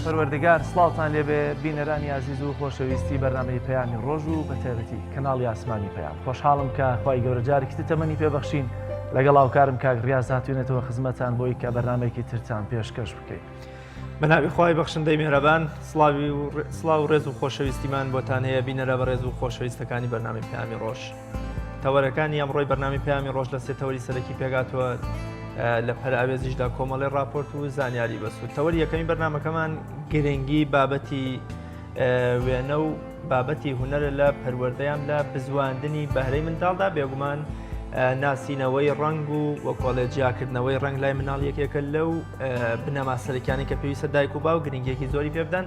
پەروەردگار سڵاوتان لێبێ بینەرانی ئازیز و خۆشەویستی بەرنامەی پەیامی ڕۆژ و بەتایبەتی کەناڵی ئاسمانی پەیام خۆشحاڵم کە خوای گەورە جارێکی تر تەمەنی پێبەخشین لەگەڵ هاوکارم کاک ڕیاز هاتوینەتەوە خزمەتان بۆی کە بەرنامەیەکی ترتان پێشکەش بکەین. بە ناوی خوای بەخشندەی میهرەبان سڵاوی و سڵاو و ڕێز و خۆشەویستیمان بۆتان هەیە بینەرە بەڕێز و خۆشەویستەکانی بەرنامەی پەیامی ڕۆژ. تەوەرەکانی ئەمڕۆی بەرنامەی پەیامی ڕۆژ لە سێ تەوەری سەرەکی پێکهاتووە لە پەراوێزیشدا کۆمەڵی ڕاپۆرت و زانیاری بەسوود. تەوەری یەکەمی بەرنامەکەمان گرنگی بابەتی وێنە و بابەتی هونەرە لە پەروەردەیان لە بزواندنی بەهرەی منداڵدا بێگومان ناسینەوەی ڕەنگ و وەکۆڵێ جیاکردنەوەی ڕەنگ لای مناڵ یەکێکە لەو بنەما سەرەکیانی کە پێویستە دایک و باو گرنگێکی زۆری پێ بدەن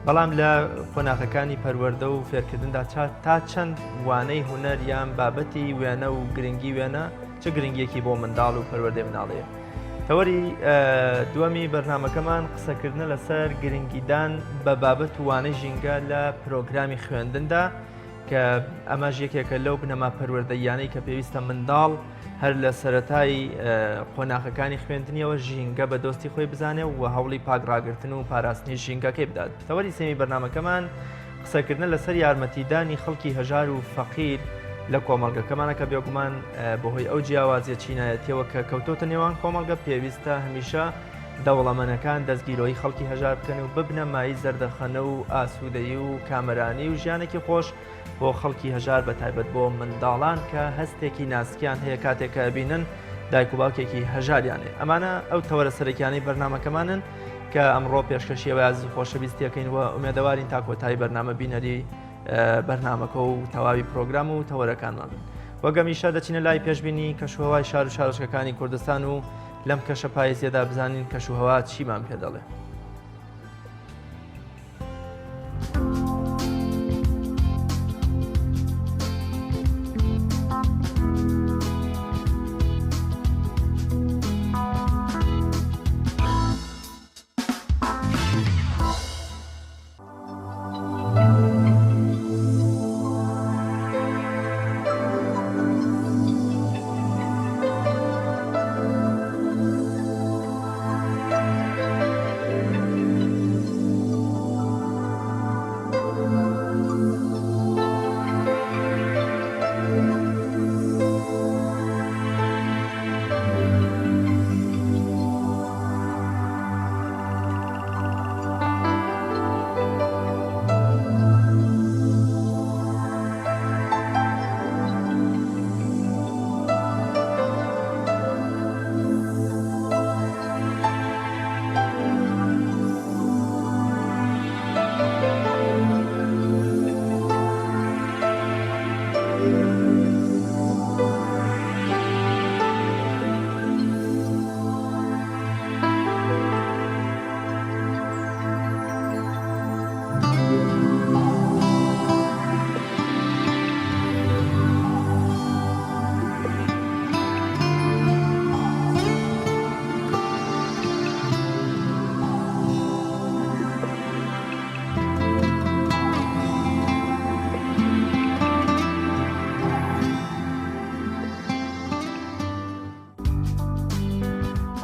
بەڵام لە قۆناغەکانی پەروەردە و فێرکردندا تا چەند وانەی هونەر یان بابەتی وێنە و گرنگی وێنە چ گرنگیەکی بۆ منداڵ و پەروەردەی مناڵەیە. تەوەری دووەمی بەرنمەکەمان قسەکردنە لەسەر گرنگیدان بە بابەت و وانەی ژینگە لە پرۆگرامی خوێندندا کە ئەمەش یەکێکە لەو بنەما پەروەردەییانەی کە پێویستە منداڵ هەر لە سەرەتای قۆناخەکانی خوێندنیەوە ژینگە بە دۆستی خۆی بزانێ و هەوڵی پاک ڕاگرتن و پاراستنی ژینگەکەی بدات. تەوەری سێمی بەرنامەکەمان قسەکردنە لەسەر یارمەتیدانی خەڵکی هەژار و فەقیر لە کۆمەڵگەکەمانە کە بێگومان بەهۆی ئەو جیاوازیە چینایەتیەوە کە کەوتۆتە نێوان کۆمەڵگە پێویستە هەمیشە دەوڵەمەنەکان دەستگیرۆیی خەڵکی هەژار بکەن و ببنە مایەی زەردەخەنە و ئاسوودەیی و کامەرانی و ژیانێکی خۆش بۆ خەڵکی هەژار بە تایبەت بۆ منداڵان کە هەستێکی ناسکیان هەیە کاتێک کە ئەبینن دایک و باوکێکی هەژاریان هەیە ئەمانە ئەو تەوەرە سەرەکیانەی بەرنامەکەمانن کە ئەمڕۆ پێشکەشی ئێوەی ئازیز و خۆشەویستیەکەین و ئومێدەوارین تا کۆتایی بەرنامە بینەری بەرنامەکە و تەواوی پرۆگرام و تەوەرەکانمان بن وەک هەمیشە دەچینە لای پێشبینی کەشوهەوای شار و شارۆچکەکانی کوردستان و لەم کەشە پایزیەدا بزانین کەشوهەوا چیمان پێ دەڵێ.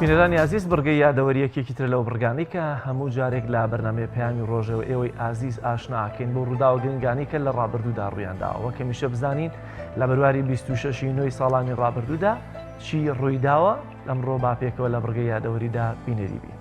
بینەرانی ئازیز بڕگەی یادەوەری یەکێکی ترە لەو بڕگانەی کە هەموو جارێک لە بەرنامەی پەیامی ڕۆژەوە ئێوەی ئازیز ئاشناکەین بۆ ڕووداوە گرنگانی کە لە ڕابردوودا ڕوویانداوە وەک هەمیشە بزانین لە بەرواری 26 نۆی ساڵانی ڕابردوودا چی ڕوویداوە ئەمڕۆ با پێکەوە لە بڕگەی یادەوەریدا بینەری بین.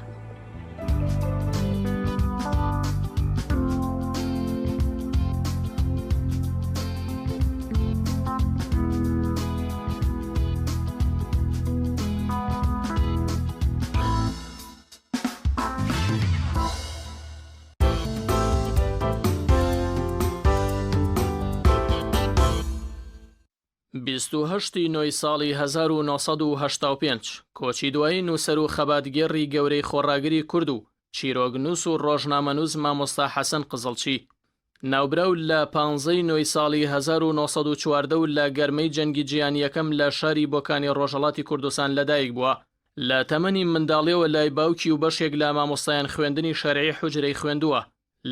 28 ی نۆی ساڵی 1985 کۆچی دوایی نووسەر و خەباتگێڕی گەورەی خۆڕاگری کورد و چیرۆکنووس و ڕۆژنامەنووس مامۆستا حەسەن قزڵچی. ناوبراو لە پانزەی نۆی ساڵی 1914 و لە گەرمەی جەنگی جیهانی یەکەم لە شاری بۆکانی ڕۆژهەڵاتی کوردستان لەدایک بووە. لە تەمەنی منداڵیەوە لای باوکی و بەشێک لە مامۆستایان خوێندنی شەرعی حوجرەی خوێندووە.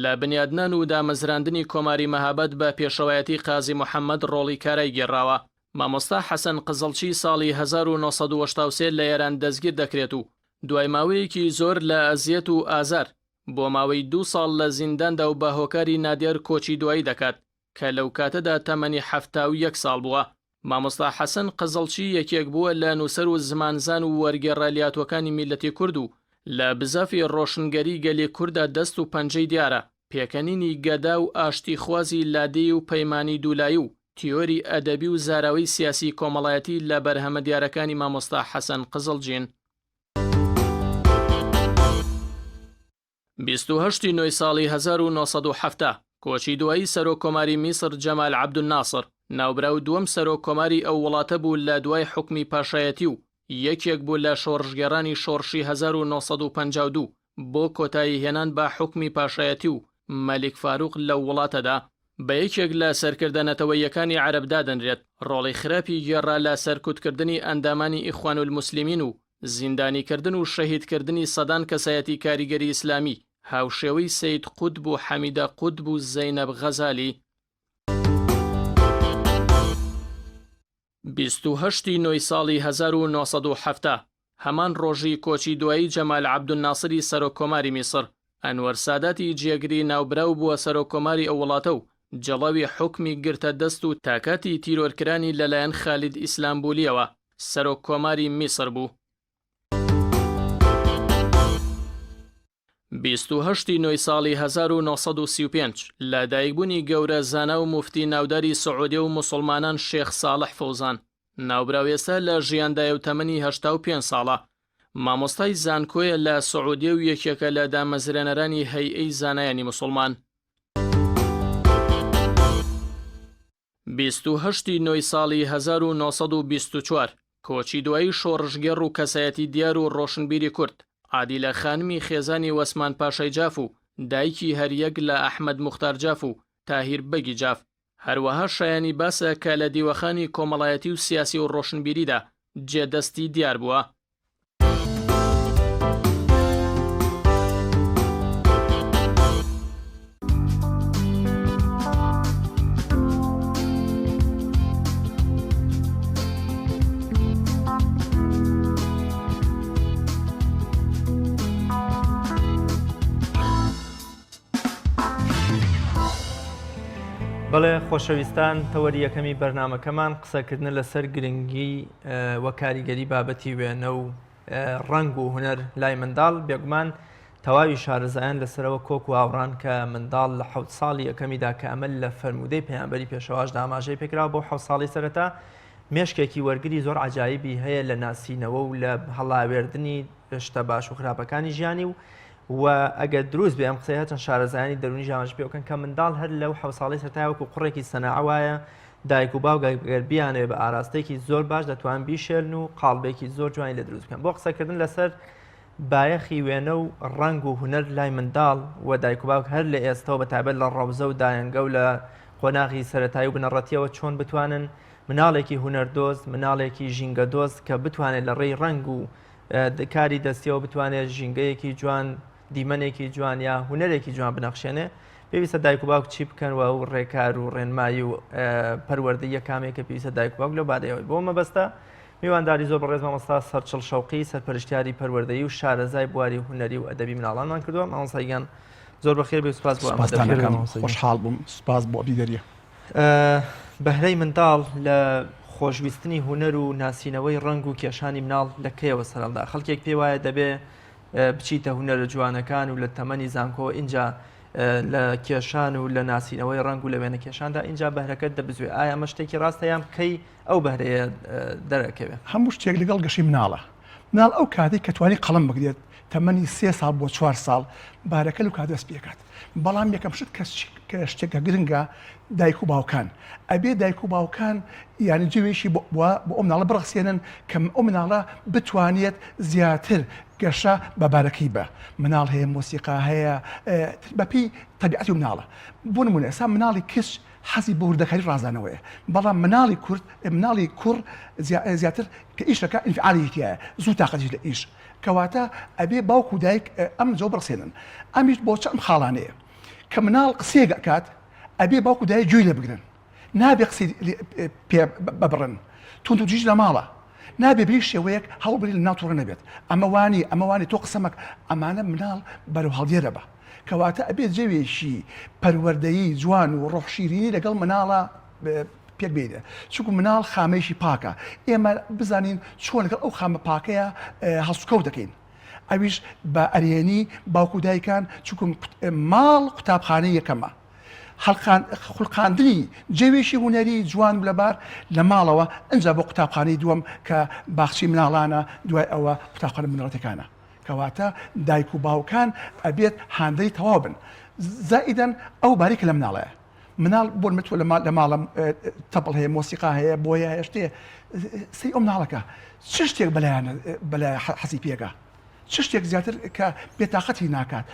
لە بنیادنان و دامەزراندنی کۆماری مەهاباد بە پێشەوایەتی قازی محەممەد ڕۆڵی کارای گێڕاوە. مامۆستا حەسەن قزڵچی ساڵی 1983 لە ئێران دەستگیر دەکرێت و دوای ماوەیەکی زۆر لە ئەزیەت و ئازار. بۆ ماوەی دوو ساڵ لە زینداندا و بە هۆکاری نادیار کۆچی دوایی دەکات کە لەو کاتەدا تەمەنی 71 ساڵ بووە. مامۆستا حەسەن قزڵچی یەکێک بووە لە نووسەر و زمانزان و وەرگێڕە لێهاتووەکانی میللەتی کورد و لە بزافی ڕۆشنگەری گەلی کورددا دەست و پەنجەی دیارە. پێکەنینی گەدا و ئاشتیخوازی لادێی و پەیمانی دوولایی و تیۆری ئەدەبی و زاراوەی سیاسی کۆمەڵایەتی لە بەرهەمە دیارەکانی مامۆستا حەسەن قزڵجین. 28 ی نۆی ساڵی 1970، کۆچی دوایی سەرۆک کۆماری میسر جەمال عەبدولناسڕ، ناوبراو دووەم سەرۆک کۆماری ئەو وڵاتە بوو لە دوای حوکمی پاشایەتی و یەکێک بوو لە شۆڕشگێڕانی شۆڕشی 1952 بۆ کۆتایی هێنان بە حوکمی پاشایەتی و مەلیک فاروق لەو وڵاتەدا بە یەکێک لە سەرکردە نەتەوەییەکانی عەرەب دادەنرێت، ڕۆڵی خراپی گێڕا لە سەرکوتکردنی ئەندامانی ئیخوانولموسلیمین و زیندانیکردن و شەهیدکردنی سەدان کەسایەتی کاریگەری ئیسلامی هاوشێوەی سەید قوتب و حەمیدە قوتب و زەینەب غەزالی. 28 ی نۆی ساڵی 1970، هەمان ڕۆژی کۆچی دوایی جەمال عەبدولناسری سەرۆک کۆماری میسر، ئەنوەر ساداتی جێگری ناوبراو بووە سەرۆک کۆماری ئەو وڵاتە و جڵەوی حوکمی گرتە دەست و تا کاتی تیرۆرکرانی لەلایەن خالید ئیسلامبولیەوە سەرۆک کۆماری میسر بوو. 28 ی نۆی ساڵی 1935 لە دایکبوونی گەورە زانا و موفتی ناوداری سعودیە و موسڵمانان شێخ ساڵح فەوزان، ناوبراو ئێستا لە ژیاندایە و تەمەنی 85 ساڵە، مامۆستای زانکۆیە لە سعودیە و یەکێکە لە دامەزرێنەرانی هەیئەی زانایانی موسڵمان. 28 ی نۆی ساڵی 1924 کۆچی دوایی شۆڕشگێڕ و کەسایەتی دیار و ڕۆشنبیری کورد، عادیلە خانمی خێزانی وەسمان پاشای جاف و دایکی هەریەک لە ئەحمەد موختار جاف و تاهیر بەگی جاف. هەروەها شایانی باسە کە لە دیوەخانی کۆمەڵایەتی و سیاسی و ڕۆشنبیریدا جێ دەستی دیار بووە. بەڵێ خۆشەویستان تەوەری یەکەمی بەرنمەکەمان قسەکردنە لەسەر گرنگی و کاریگەری بابەتی وێنە و ڕەنگ و هونەر لای منداڵ بێگومان تەواوی شارەزایان لەسەرەوە کۆک و هاوڕان کە منداڵ لە حەوت ساڵی یەکەمیدا کە ئەمە لە فەرموودەی پەیامبەری پێشەواشدا ئاماژەی پێکراوە بۆ حەوت ساڵی سەرەتا مێشکێکی وەرگری زۆر عەجایبی هەیە لە ناسینەوە و لە هەڵاوێردنی شتە باش و خراپەکانی ژیانی و و ئەگەر دروست بێ ئەم قسەیە هەرچەند شارەزایانی دەروونی ئاماژە پێ بکەن کە منداڵ هەر لەو حەوت ساڵی سەرەتای وەکو قوڕێکی سەناعە وایە دایک و باوک گەر بیانەوێ بە ئاراستەیەکی زۆر باش دەتوان بیشێلن و قاڵبێکی زۆر جوانی لێ دروست بکەن بۆ قسەکردن لەسەر بایەخی وێنە و ڕەنگ و هونەر لای منداڵ و دایک و باوک هەر لە ئێستەوە بە تایبەت لە ڕەوزە و دایەنگە و لە قۆناغی سەرەتایی و بنەڕەتیەوە چۆن بتوانن مناڵێکی هونەردۆست مناڵێکی ژینگەدۆست کە بتوانێت لە ڕێی ڕەنگ و کاری دەستیەوە بتوانێت ژینگەیەکی جوان دیمەنێکی جوان یا هونەرێکی جوان بنەخشێنێ پێویستە دایک و باوک چی بکەن و ئەو ڕێکار و ڕێنمایی و پەروەردەیە کامێک کە پێویستە دایک و باوک لەو بارەیەوەی بۆ مەبەستە میوانداری زۆر بەڕێز مامۆستا سەرچڵ شەوقی سەرپەرشتیاری پەروەردەیی و شارەزای بواری هونەری و ئەدەبی مناڵانمان کردووە مامۆستا گیان زۆر بەخێر بێ سوپاس بۆ ئامادەبوونتان. خۆشحاڵ بووم سوپاس بۆ بیدەریە. بەهرەی منداڵ لە خۆشویستنی هونەر و ناسینەوەی ڕەنگ و کێشانی مناڵ لە کەیەوە سەرهەڵدا؟ خەڵکێک پێی وایە دەبێ بچیتە هونەرە جوانەکان و لە تەمەنی زانکۆوە ئینجا لە کێشان و لە ناسینەوەی ڕەنگ و لە وێنەکێشاندا ئینجا بەهرەکەت دەبزوێ ئایا ئەمە شتێکی ڕاستە یان کەی ئەو بەهرەیە دەرەکەوێ؟ هەموو شتێک لەگەڵ گەشەی مناڵە مناڵ ئەو کاتەی کە توانی قەڵەم بگرێت تەمەنی سێ ساڵ بۆ چوار ساڵ بارەکە لەو کاتە دەست پێکات بەڵام یەکەم شت کە کە شتێکە گرنگە دایک و باوکان ئەبێ دایک و باوکان یعنی جێوێکی بۆ بۆ ئەو مناڵە بڕەخسێنن کە ئەو مناڵە بتوانێت زیاتر گەشە بە بارەکەی بە مناڵ هەیە مۆسیقا هەیە بەپێی تەبیعەتی مناڵە بۆ نمونە ئێستا مناڵی کچ حەزی بە وردەکاری ڕازانەوەیە بەڵام مناڵی کورد مناڵی کوڕ زیاتر کە ئیشەکە ئینفعالی تایە زوو تاقەتی لە ئیش کەواتە ئەبێ باوک و دایک ئەم جەو بڕسێنن ئەمیش بۆ چ ئەم خاڵانەیە کە مناڵ قسەیەک ئەکات ئەبێ باوک و دایک گوێی لێ بگرن نابێ قسەی پێ ببڕن توندوتیژ لە ماڵە نابێ بە هیچ شێوەیەک هەوڵ بدەین لە ناو توڕە نەبێت ئەمە وانی ئەمە وانی تۆ قسە مەکە ئەمانە مناڵ بەرەو هەڵدێرە بە. کەواتە ئەبێ جەوێکی پەروەردەیی جوان و ڕۆح شیرینی لەگەڵ مناڵە پێک بێنێ چونکو مناڵ خامەیەکی پاکە ئێمە بزانین چۆن لەگەڵ ئەو خامە پاکەیە هەڵسوکەوت دەکەین ئەویش بە ئەرێنی باوک و دایکان چونکو ماڵ قوتابخانەی یەکەمە خولقاندنی جەوێکی هونەری جوان و لەبار لە ماڵەوە ئەجا بۆ قوتابخانەی دووەم کە باخچەی مناڵانە دوای ئەوە قوتابخانە بنەڕەتیەکانە کەواتە دایک و باوکان ئەبێت هاندەری تەواو بن زائیدەن ئەو باری کە لە مناڵەیە مناڵ بۆ من تۆ لە ماڵم تەپڵ هەیە مۆسیقا هەیە بۆیە هەیە شتێ سەی ئەو مناڵەکە چ شتێک بەلایانە بەلای حەزی پێگا چ شتێک زیاتر کە بێتاقەتی ناکات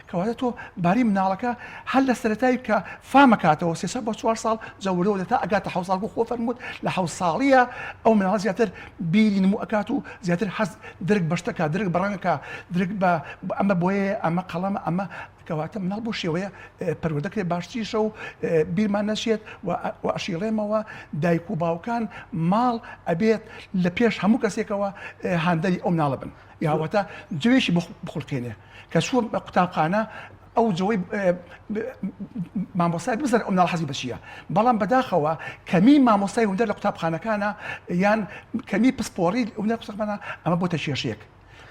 کەواتە تۆ باری مناڵەکە هەر لە سەرەتای کە فامەکاتەوە سێ بۆ چوار ساڵ جەورەوە دەتا ئەگاتە حەوت ساڵ خۆ فەرمووت لە حەوت ساڵیە ئەو مناڵ زیاتر بیری نمو ئەکات و زیاتر حەز درک بە شتەکە درک بە ڕەنگەکە درک بە ئەمە بۆیە ئەمە قەڵەمە ئەمە کەواتە مناڵ بەو شێوەیە پەروەردە کرێت باشتریشە و بیرمان نەچێت و ئەشیڵێمەوە دایک و باوکان ماڵ ئەبێت لە پێش هەموو کەسێکەوە هاندەری ئەو مناڵە بن یاوەتە جوێشی بخولقێنێ کە چووە قوتابخانە ئەو جەوەی مامۆستای بزانێت ئەو مناڵ حەزی بە چییە بەڵام بەداخەوە کەمی مامۆستای هونەر لە قوتابخانەکانە یان کەمی پسپۆڕی هونەر قوتابخانە ئەمە بۆتە کێشەیەک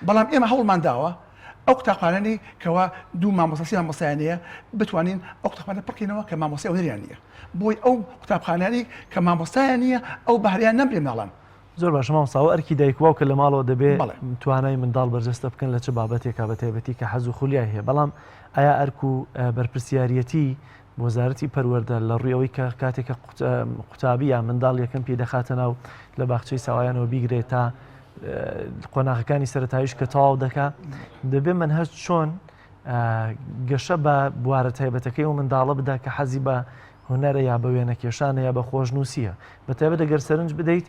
بەڵام ئێمە هەوڵمان داوە ئەو قوتابخانانەی کەوا دوو مامۆستا سێ مامۆستایان هەیە بتوانین ئەو قوتابخانە پڕکەینەوە کە مامۆستای هونەریان نییە بۆی ئەو قوتابخانانەی کە مامۆستایان نییە ئەو بەهرەیان نەمرێ مناڵان. زۆر باشە مامۆستا ئەوە ئەرکی دایک و باوکە لە ماڵەوە دەبێ توانای منداڵ بەرجەستە بکەن لە چ بابەتێکا بە تایبەتی کە حەز و خولیای هەیە بەڵام ئایا ئەرک و بەرپرسیاریەتی وەزارەتی پەروەردە لە ڕووی ئەوەی کە کاتێک کە قوتابی یا منداڵ یەکەم پێی دەخاتە ناو لە باخچەی ساوایانەوە بیگرێت تا قۆناغەکانی سەرەتاییش کە تەواو دەکا دەبێ منهەج چۆن گەشە بە بوارە تایبەتەکەی و منداڵە بدا کە حەزی بە هونەرە یا بە وێنەکێشانە یا بە خۆشنووسیە بە تایبەت ئەگەر سەرنج بدەیت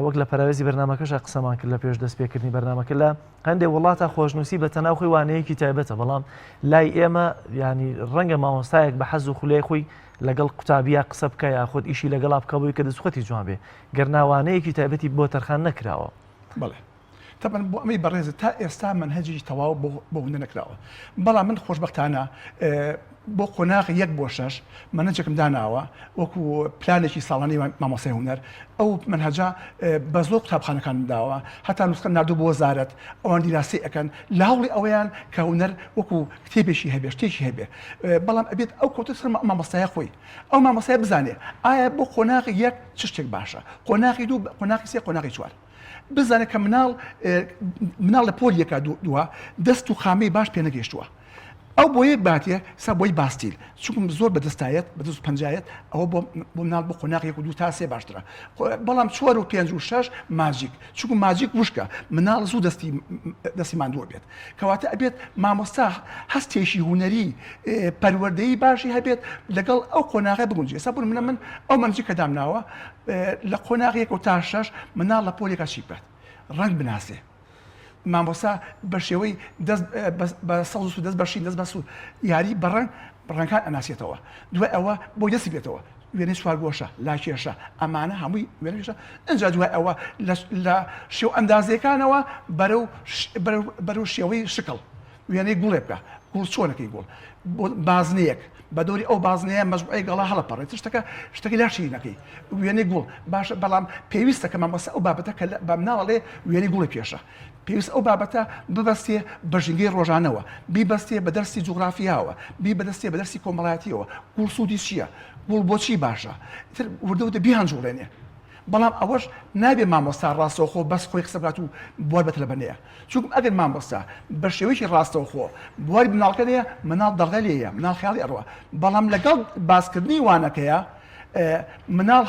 وەک لە پەراوێزی بەرنمەکەشە قسەمان کرد لە پێش دەستپێکردنی بەرنمەکە لە هەندێک وڵاتە خۆشنووسی بە تەناو خۆی وانەیەکی تایبەتە بەڵام لای ئێمە ینی ڕەنگە مامۆستایەک بە حەز و خولیای خۆی لەگەڵ قوتابیە قسە بکە یاخود ئیشی لەگەڵا بکە بۆی کە دەستخەتی جوان بێ گەر ناوانەیەکی تایبەتی بۆ تەرخان نەکراوە. بەڵێ تەبعەن بۆ ئەمەی بەڕێزت تا ئێستا مەنهەجێکی تەواو بۆ بۆ هونەر نەکراوە بەڵام من خۆشبەختانە بۆ قۆناغی یەک بۆ شەش مەنهەجێکم داناوە وەکو پلانێکی ساڵانەی مامۆستای هونەر ئەو مەنهەجە بە زۆر قوتابخانەکانم داوە هەتا نوسخەم ناردوو بۆ وەزارەت ئەوان دیراسەی ئەکەن لە هەوڵی ئەوەیان کە هونەر وەکو کتێبێکی هەبێ شتێکی هەبێ بەڵام ئەبێت ئەو کەوتە سەر مامۆستایە خۆی ئەو مامۆستایە بزانێ ئایا بۆ قۆناغی یەک چ شتێک باشە قۆناغی دوو قۆناغی سێ قۆناغی چوار بزانێ کە مناڵ مناڵ لە پۆل یەکا دووە دەست و خامەی باش پێ نەگەیشتووە ئەو بۆیە باتێ سا بۆی باستیل چونکم زۆر بەدەستایەت بەدەست پەنجایەت ئەوە بۆ بۆ مناڵ بۆ قۆناغ یەک و دوو تا سێ باشترە بەڵام چوار و پێنج و شەش ماجیک چونکو ماجیک وشکە مناڵ زوو دەستی دەستی ماندووە بێت کەواتە ئەبێت مامۆستا هەستێکی هونەری پەروەردەیی باشی هەبێت لەگەڵ ئەو قۆناغە بگونجێ ئێستا بۆ نمونە من ئەو مەنجی کە دامناوە لە قۆناغ یەک و تا شەش مناڵ لە پۆلێکا چی بکات ڕەنگ بناسێ مامۆستا بە شێوەی دەست بە سەوز و سوور دەست بە شین دەست بە سوور یاری بە ڕەنگ ڕەنگان ئەناسێتەوە دوای ئەوە بۆی دەستی بێتەوە وێنەی چوارگۆشە، لاکێشە، ئەمانە هەمووی وێنەکێشە، ئینجا دوای ئەوە لە شێوە ئەندازەیەکانەوە بەرەو بەرەو شێوەی شکڵ وێنەی گوڵێ بکە، گوڵ چۆنەکەی گوڵ بازنەیەک بە دەوری ئەو بازنەیە مەجموعەی گەڵا هەڵەپەڕێت شتەکە شتەکەی لا شیرینەکەی وێنەی گوڵ باشە بەڵام پێویستە کە مامۆستا ئەو بابەتە کە بە مناڵ ئەڵێ وێنەی گوڵی پێشە پێویستە ئەو بابەتە ببەستێ بە ژینگەی ڕۆژانەوە، بیبەستێ بە دەرسی جوغرافیاوە، بیبەستێ بە دەرسی کۆمەڵایەتییەوە، گوڵ سوودی چییە؟ گوڵ بۆچی باشە؟ ئیتر وردە وردە بیانجوڵێنێ. بەڵام ئەوەش نابێ مامۆستا ڕاستەوخۆ بەس خۆی قسە بکات و بوار بە تەلەبە نەیە. چونکم ئەگەر مامۆستا بە شێوەیەکی ڕاستەوخۆ بواری مناڵەکە نەیە، مناڵ دەڵغە لێیە، مناڵ خەیاڵی ئەڕوا. بەڵام لەگەڵ باسکردنی وانەکەیا مناڵ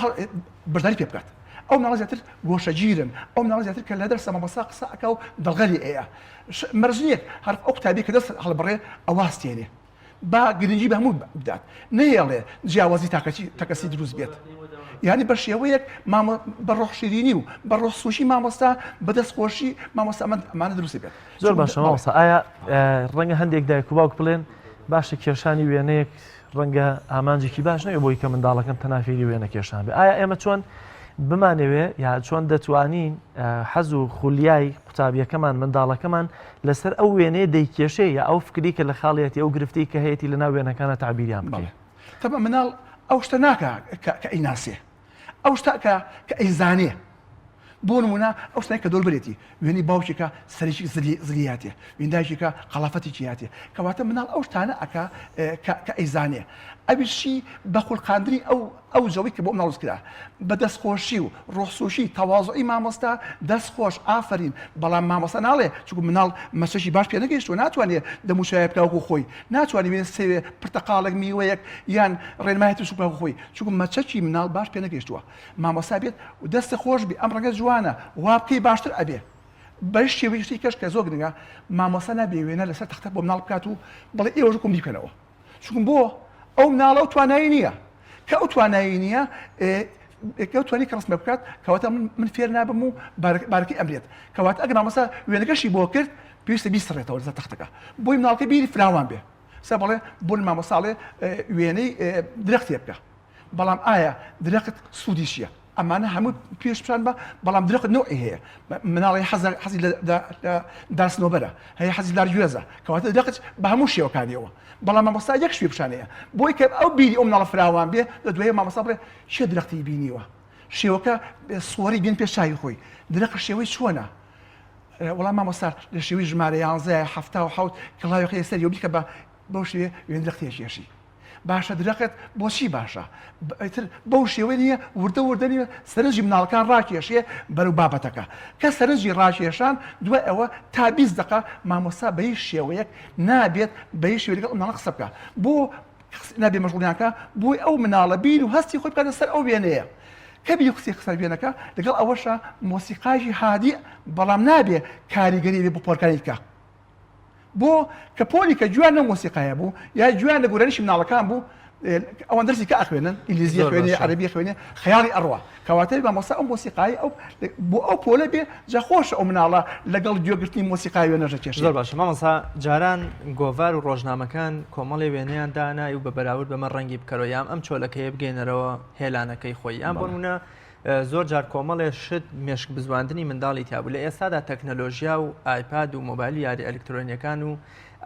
بەشداری پێ بکات. ئەو مناڵە زیاتر گۆشەگیرن، ئەو مناڵە زیاتر کە لە دەرسە مامۆستا قسە ئەکا و دەڵغە لێ ئەیا. مەرج نییە هەر ئەو قوتابیە کە دەست هەڵبڕێ ئەوە هەستێنێ. با گرنگی بە هەموو بدات، نەهێڵێ جیاوازی تاکەچی تەکەسی دروست بێت. یانی بە شێوەیەک مامۆ بە ڕۆح شیرینی و بە ڕۆح سووکی مامۆستا بە دەست خۆشی مامۆستا ئەمە ئەمانە دروست بێت. زۆر باشە مامۆستا ئایا ڕەنگە هەندێک دایک و باوک بڵێن باشە کێشانی وێنەیەک ڕەنگە ئامانجێکی باش نەبێ بۆی کە منداڵەکەم تەنها فێری وێنەکێشان بێ ئایا ئێمە چۆن بمانەوێ یا چۆن دەتوانین حەز و خولیای قوتابیەکەمان منداڵەکەمان لەسەر ئەو وێنەیە دەیکێشێ یا ئەو فکری کە لە خاڵیەتی ئەو گرفتی کە هەیەی لە ناو وێنەکانە تەعبیریان بکەین. تەبعەن مناڵ ئەو شتە ناکا کە ئەیناسێ ئەو شتە کە کە ئەیزانێ بۆ نمونە ئەو شتانەی کە دەوربەرێتی وێنەی باوکێکە سەرێکی زلی زلیاتێ وێنەی دایکێکە قەڵافەتێکی هاتێ کەواتە مناڵ ئەو شتانە ئەکا کە کە ئەیزانێ ئەویشی بە خولقاندنی ئەو ئەو جەوەی کە بۆ مناڵ دروست کرا بە دەستخۆشی و ڕۆحسووکی تەوازوعی مامۆستا دەست خۆش ئافەرین بەڵام مامۆستا ناڵێ چونکو مناڵ مەسەشی باش پێ نەگەیشتووە ناتوانێ دەموچاوێ بکا وەکو خۆی ناتوانێ وێنە سێوێ پرتەقاڵێک میوەیەک یان ڕێنمایەتی بچووک بکا وەکو خۆی چونکو مەچەکی مناڵ باش پێ نەگەیشتووە مامۆستا بێت و دەستت خۆش بی ئەم ڕەنگە جوانە وا بکەی باشتر ئەبێ بەش شێوەی شتی کەش کە زۆر گرنگە مامۆستا نابێ وێنە لەسەر تەختە بۆ مناڵ بکات و بڵێ ئێوەش وەکو منی بکەنەوە چونکە بۆ ئەو مناڵە ئەو توانایی نییە کە ئەو توانایی نییە ئەو توانی کە ڕسمە بکات کەواتە من فێر نابم و بارەکەی ئەمرێت کەواتە ئەگەر مامۆستا وێنەکەشی بۆ کرد پێویستە بیسڕێتەوە لەسەر تەختەکە بۆی مناڵەکە بیری فراوان بێ سا بەڵێ بۆ مامۆستا وێنەی درەختێ بکە بەڵام ئایا درەخت سوودی چییە؟ ئەمانە هەموو پێش پیشان بە بەڵام درەخت نەوعی هەیە مناڵی حەزی لە دار سنۆبەرە هەیە حەزی دار گوێزە کەواتە درەخت بە هەموو شێوەکانیەوە بەڵام مامۆستا یەک شوێ پیشانەیە بۆی کە ئەو بیری ئەو مناڵە فراوان بێ لە دوای مامۆستا بڵێ چێ درەختی بینیوە شێوەکە سوەری بێن پێش چاوی خۆی درەخت شێوەی چۆنە وەڵام مامۆستا لە شێوەی ژمارە یانزەیە 77 کڵاوێکی سەری و بیکە بە بەو شێوەیە وێن درەختێک کێشی باشە درەخت بۆچی باشە؟ ئیتر بەو شێوەی نییە وردە وردە نییە سەرنجی مناڵەکان ڕاکێشێ بەرەو بابەتەکە کە سەرنجی ڕاکێشان دوای ئەوە تا 20 دقە مامۆستا بە هیچ شێوەیەک نابێت بە هیچ شێوەیەک لەگەڵ مناڵە قسە بکە بۆ نابێ مەشغوڵیان کە بۆی ئەو مناڵە بیر و هەستی خۆی بکاتە سەر ئەو وێنەیە کە بیر قسەی قسە وێنەکە لەگەڵ ئەوەشە مۆسیقاژی هادی بەڵام نابێ کاریگەری بێ بۆ پۆلەکانی کە بۆ کە پۆلی کە گوێیان لەو مۆسیقایە بوو یا گوێیان لە گۆرانیی مناڵەکان بوو ئەوان دەرسی کە ئەخوێنن ئینگلیزی خوێنێ عەرەبی خوێنێ خەیاڵی ئەڕوا کەواتە مامۆستا ئەو مۆسیقای ئەو بۆ ئەو پۆلە بێ جا خۆشە ئەو مناڵە لەگەڵ گوێگرتنی مۆسیقای وێنەش دەکێشێ. زۆر باشە مامۆستا جاران گۆڤار و ڕۆژنامەکان کۆمەڵێ وێنەیان دانای و بە بەراورد بەمە ڕەنگی بکەرەوە یان ئەم چۆلەکەیە بگەینەرەوە هێلانەکەی خۆی یان بۆ نمونە زۆر جار کۆمەڵێ شت مێشک بزواندنی منداڵی تیا بوو لە ئێستادا تەکنەلۆژیا و ئایپاد و مۆبایل و یاری ئەلکترۆنیەکان و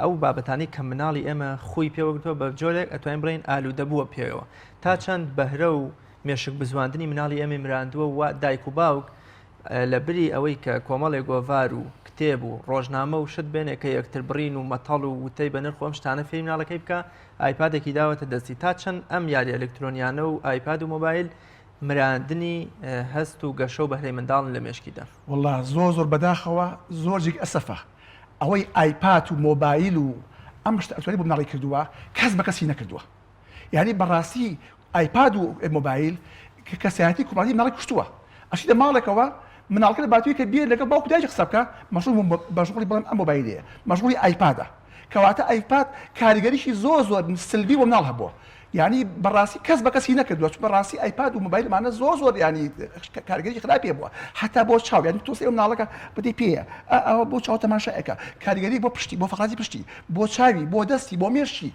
ئەو بابەتانی کە مناڵی ئێمە خوی پێوەگرتووە بە جۆرێک ئەتوانین بڵێین ئالوودە بووە پێیەوە تا چەند بەهرە و مێشک بزواندنی مناڵی ئێمەی مراندووە و دایک و باوک لە بری ئەوەی کە کۆمەڵێ گۆڤار و کتێب و ڕۆژنامە و شت بێنێ کە یەکتر بڕین و مەتەڵ و وتەی بە نرخ و ئەم شتانە فێری مناڵەکەی بکە ئایپادێکی داوەتە دەستی تا چەند ئەم یاری ئەلکترۆنیانە و ئایپاد و مۆبایل مراندنی هەست و گەشە و بەهرەی منداڵن لە مێشکیدا. وەڵا زۆر زۆر بەداخەوە زۆر جێگەی ئەسەفە ئەوەی ئایپات و مۆبایل و ئەم شتە ئەلکترۆنی بۆ مناڵی کردووە کەس بە کەسی نەکردووە یانی بەڕاستی ئایپاد و مۆبایل کە کەسایەتی کۆمەڵاتی مناڵی کوشتووە ئەچیتە ماڵێکەوە مناڵەکە لە باتووی کە بێ لەگەڵ باوک و دایکی قسە بکە مەشغوڵ مەشغوڵی بڵێم ئەم مۆبایلەیە مەشغوڵی ئایپادە کەواتە ئایپاد کاریگەریی زۆر زۆر سلبی بۆ مناڵ هەبووە یانی بەڕاستی کەس بە کەسی نەکردووە چون بەڕاستی ئایپاد و مۆبایل ئەمانە زۆر زۆر یانی کاریگەری خراپی هەبووە حتا بۆ چاو یانی تۆ سەیر مناڵەکە بدەی پێیە ئەوە بۆ چاو تەماشا ئەکا کاریگەری بۆ پشتی بۆ فەقراتی پشتی بۆ چاوی بۆ دەستی بۆ مێشکی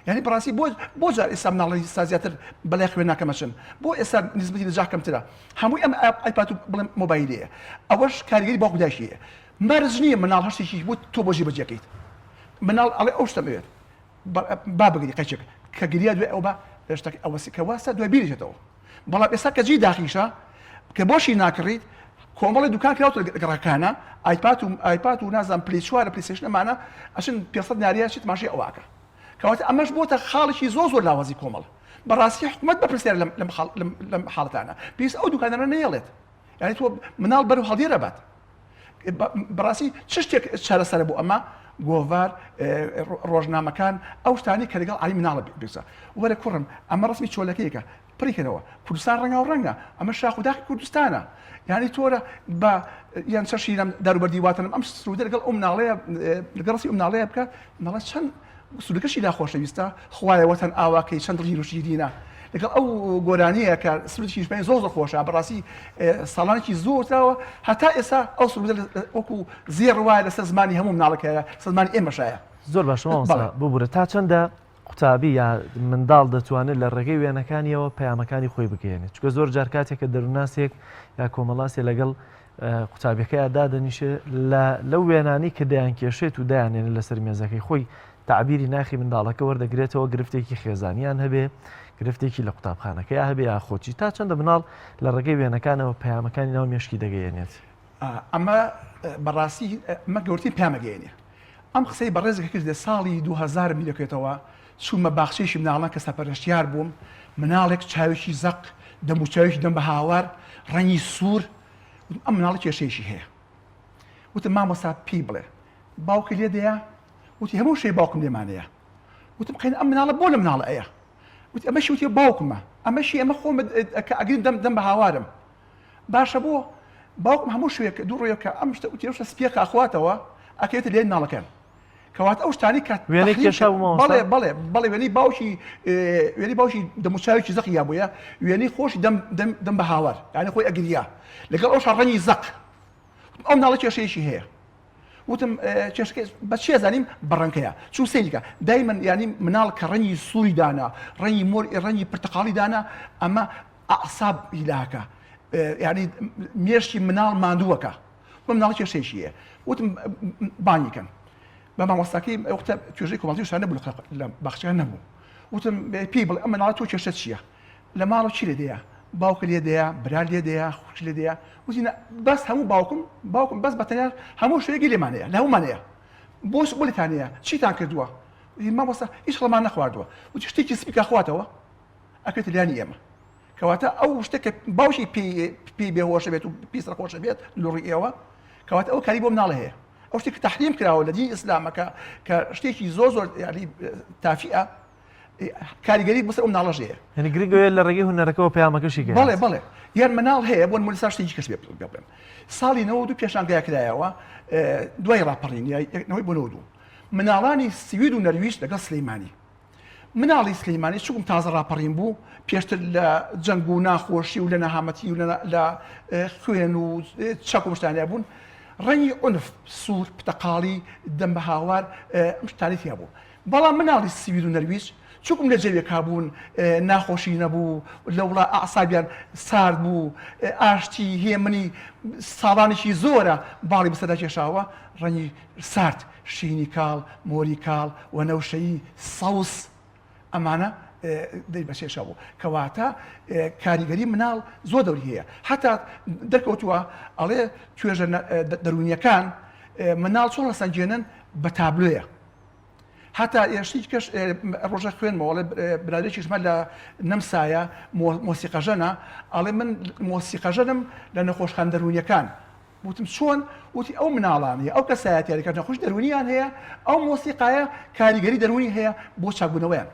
یانی بەڕاستی بۆ بۆ جار ئێستا مناڵی ئێستا زیاتر بەلای خوێندنەکە مەچن بۆ ئێستا نسبەتی نەجاح کەمترە هەمووی ئەم ئایپاد و بڵێم مۆبایلەیە ئەوەش کاریگەری باوک و دایکی هەیە مەرج نییە مناڵ هەر شتێکی بوو تۆ بۆ جێبەجێکەیت مناڵ ئەڵێ ئەو شتەم ئەوێت با بگری قەیچێک کە گریا دوای ئەو با شتەکە ئەوەسی کە واسە دوای بیری دێتەوە بەڵام ئێستا کە جێی داخیشە کە بۆشی ناکڕیت کۆمەڵی دوکان کراوە لە گەڕەکانە ئایپات و ئایپات و نازانم پلی چوارە پلیستەیشن ئەمانە ئەچن 500 ناریا چی تماشای ئەوە ئەکا کەواتە ئەمەش بۆتە خاڵێکی زۆر زۆر لاوازی کۆمەڵ بەڕاستی حکوومەت بەپرسیارە لەم لەم خاڵ لەم لەم حاڵەتانە پێویست ئەو دوکانانە نەیەڵێت یعنی تۆ مناڵ بەرەو هەڵدێر ئەبات بەڕاستی چ شتێک چارەسەرە بۆ ئەمە گۆڤار ڕۆژنامەکان ئەو شتانی کە لەگەڵ علی مناڵە بێسە وەرە کوڕم ئەمە ڕسمی چۆلەکەیەکە پڕیکەرەوە کوردستان ڕەنگا و ڕەنگە ئەمە شاخ و داخی کوردستانە یعنی تۆرە بە یان چەشیرم داروبەردی واتنم ئەم سرودە لەگەڵ ئەو مناڵەیە لەگەڵ ڕسمی ئەو مناڵەیە بکە مناڵە چەند سرودەکەشی لا خۆشەویستە خوایە وەتەن ئاواکەی چەند دڵگیر و شیرینە لەگەڵ ئەو گۆرانیە کە سرودی نیشتمانی زۆر زۆر خۆشە بەڕاستی ساڵانێکی زۆر وتراوە هەتا ئێستا ئەو سرودە وەکو زێڕ وایە لەسەر زمانی هەموو مناڵەکەیە سەر زمانی ئێمەشایە زۆر باشە مامۆستا ببورە تا چەندە. قوتابی یا منداڵ دەتوانێت لە ڕێگەی وێنەکانیەوە پەیامەکانی خۆی بگەیەنێت چونکە زۆر جار کاتێک کە دەروونناسێک یا کۆمەڵاسێ لەگەڵ قوتابیەکەیا دادەنیشێ لە لەو وێنانەی کە دەیانکێشێت و دایانێنێت لەسەر مێزەکەی خۆی تەعبیری ناخی منداڵەکە وەردەگرێتەوە گرفتێکی خێزانیان هەبێ گرفتێکی لە قوتابخانەکەیا هەبێ یا خۆچی تا چەندە مناڵ لە ڕێگەی وێنەکانەوە پەیامەکانی ناو مێشکی دەگەیەنێت. ئەمە بەڕاستی ئەمە گەورترین پەیامەگەیەنێ ئەم قسەی بەڕێزەکە کردێ ساڵی 2000 بیرەکەوێتەوە چوومە باخچەیەکی مناڵان کە سەرپەرشتیار بووم مناڵێک چاوێکی زەق دەموچاوێکی دەم بە هاوار ڕەنگی سوور وتم ئەم مناڵە کێشەیەکی هەیە وتم مامۆستا پێی بڵێ باوکی لێ دەیە وتی هەموو شەی باوکم لێمانەیە وتم قەین ئەم مناڵە بۆ لە مناڵە ئەیە وتی ئەمەشی وتی باوکمە ئەمەشی ئەمە خۆم کە ئەگرین دەم دەم بە هاوارم باشە بۆ باوکم هەموو شوێک دوو ڕۆیەکە ئەم شتە وتی ئەو شتە سپیەکە ئەخواتەوە ئەکەوێتە لێ مناڵەکەم کەواتە ئەو شتانەی کە وێنەی کێشا بوو مامۆستا؟ بەڵێ بەڵێ بەڵێ وێنەی باوکی وێنەی باوکی دەموچاوێکی زەقی یابوویە وێنەی خۆشی دەم دەم دەم بە هاوار یعنی خۆی ئەگریا لەگەڵ ئەوشا ڕەنگی زەق ئەو مناڵە کێشەیەکی هەیە وتم کێشەکە بە چێ زانیم بە ڕەنگەیە چون سەیرکە دایمەن ینی مناڵ کە ڕەنگی سووری دانا ڕەنگی مۆر ڕەنگی پرتەقاڵی دانا ئەمە ئەعساب هیلاکە ینی مێشکی مناڵ ماندووەکە بۆ مناڵ کێشەیەکی هەیە وتم بانگی کەن بە مامۆستاکەی وەختە توێژەی کۆمەڵی شان نەبوو لە باخچەکە نەبوو وتم پێی بڵێ ئەم مناڵە تۆ کێشە چییە لە ماڵەوە چی لێ دەیە باوکە لێ دەیە برا لێ دەیە خوشک لێ دەیە وتی بەس هەموو باوکم باوکم بەس بە تەنیا هەموو شوێکی لێمانەیە لە هەموومانەیە بۆ بۆ لێتانەیە چیتان کردووە مامۆستا هیچ هەڵەمان نەخواردووە وتی شتێکی سپی کە خواتەوە ئەکرێتە لیانی ئێمە کەواتە ئەو شتە کە باوکی پێی بێهۆشە بێت و پێی سەرخۆشە بێت لە ڕووی ئێوە کەواتە ئەو کاری بۆ مناڵ هەیە ئەو شتێک کە تەحریم کراوە لە دینی ئیسلامەکە کە شتێکی زۆر زۆر یعنی تافیە کاریگەری بەسەر ئەو مناڵەش هەیە یعنی گرنگە لە ڕێگەی هونەرەکەەوە پەیامەکەشی گەیاند. بەڵێ بەڵێ یان مناڵ هەیە بۆ نموونە سا شتێکی کەس پێ بڵێم ساڵی 92 پێشانگای کرایەوە دوای ڕاپەڕین نەوەی بۆ 92 مناڵانی سوید و نەرویج لەگەڵ سلەیمانی مناڵی سلیمانی چونکم تازە ڕاپەڕین بوو پێشتر لە جەنگ و ناخۆشی و لە نەهامەتی و لە خوێن و چەک و شتانیا بوون ڕەنگی عونف سوور پتەقاڵی دەم بە هاوار ئەم شتانی تیا بوو بەڵام مناڵی سوید و نەرویج چونکم لە جەوێکا بوون ناخۆشی نەبوو لە وڵا ئەعسابیان سارد بوو ئاشتی هێمنی ساڵانێکی زۆرە باڵی بەسەردا کێشاوە ڕەنگی سارد شینی کاڵ، مۆری کاڵ، وەنەوشەیی، سەوز، ئەمانە دەی بە کێشە بوو. کەواتە کاریگەری مناڵ زۆر دەوری هەیە. هەتا دەرکەوتووە ئەڵێ توێژە دەروونیەکان مناڵ چۆن ڕەسەنگێنن بە تابلۆیە. هەتا شتێکی کەش ڕۆژە خوێنمەوە ئەڵێ برادێکیشمە لە نەمسایە مۆسیقەژەنە ئەڵێ من مۆسیقەژەنم لە نەخۆشخانە دەروونیەکان وتم چۆن؟ وتی ئەو مناڵانەی ئەو کەسایەتیانەی کە نەخۆشی دەروونیان هەیە، ئەو مۆسیقایە کاریگەری دەروونی هەیە بۆ چاکبوونەوەیان.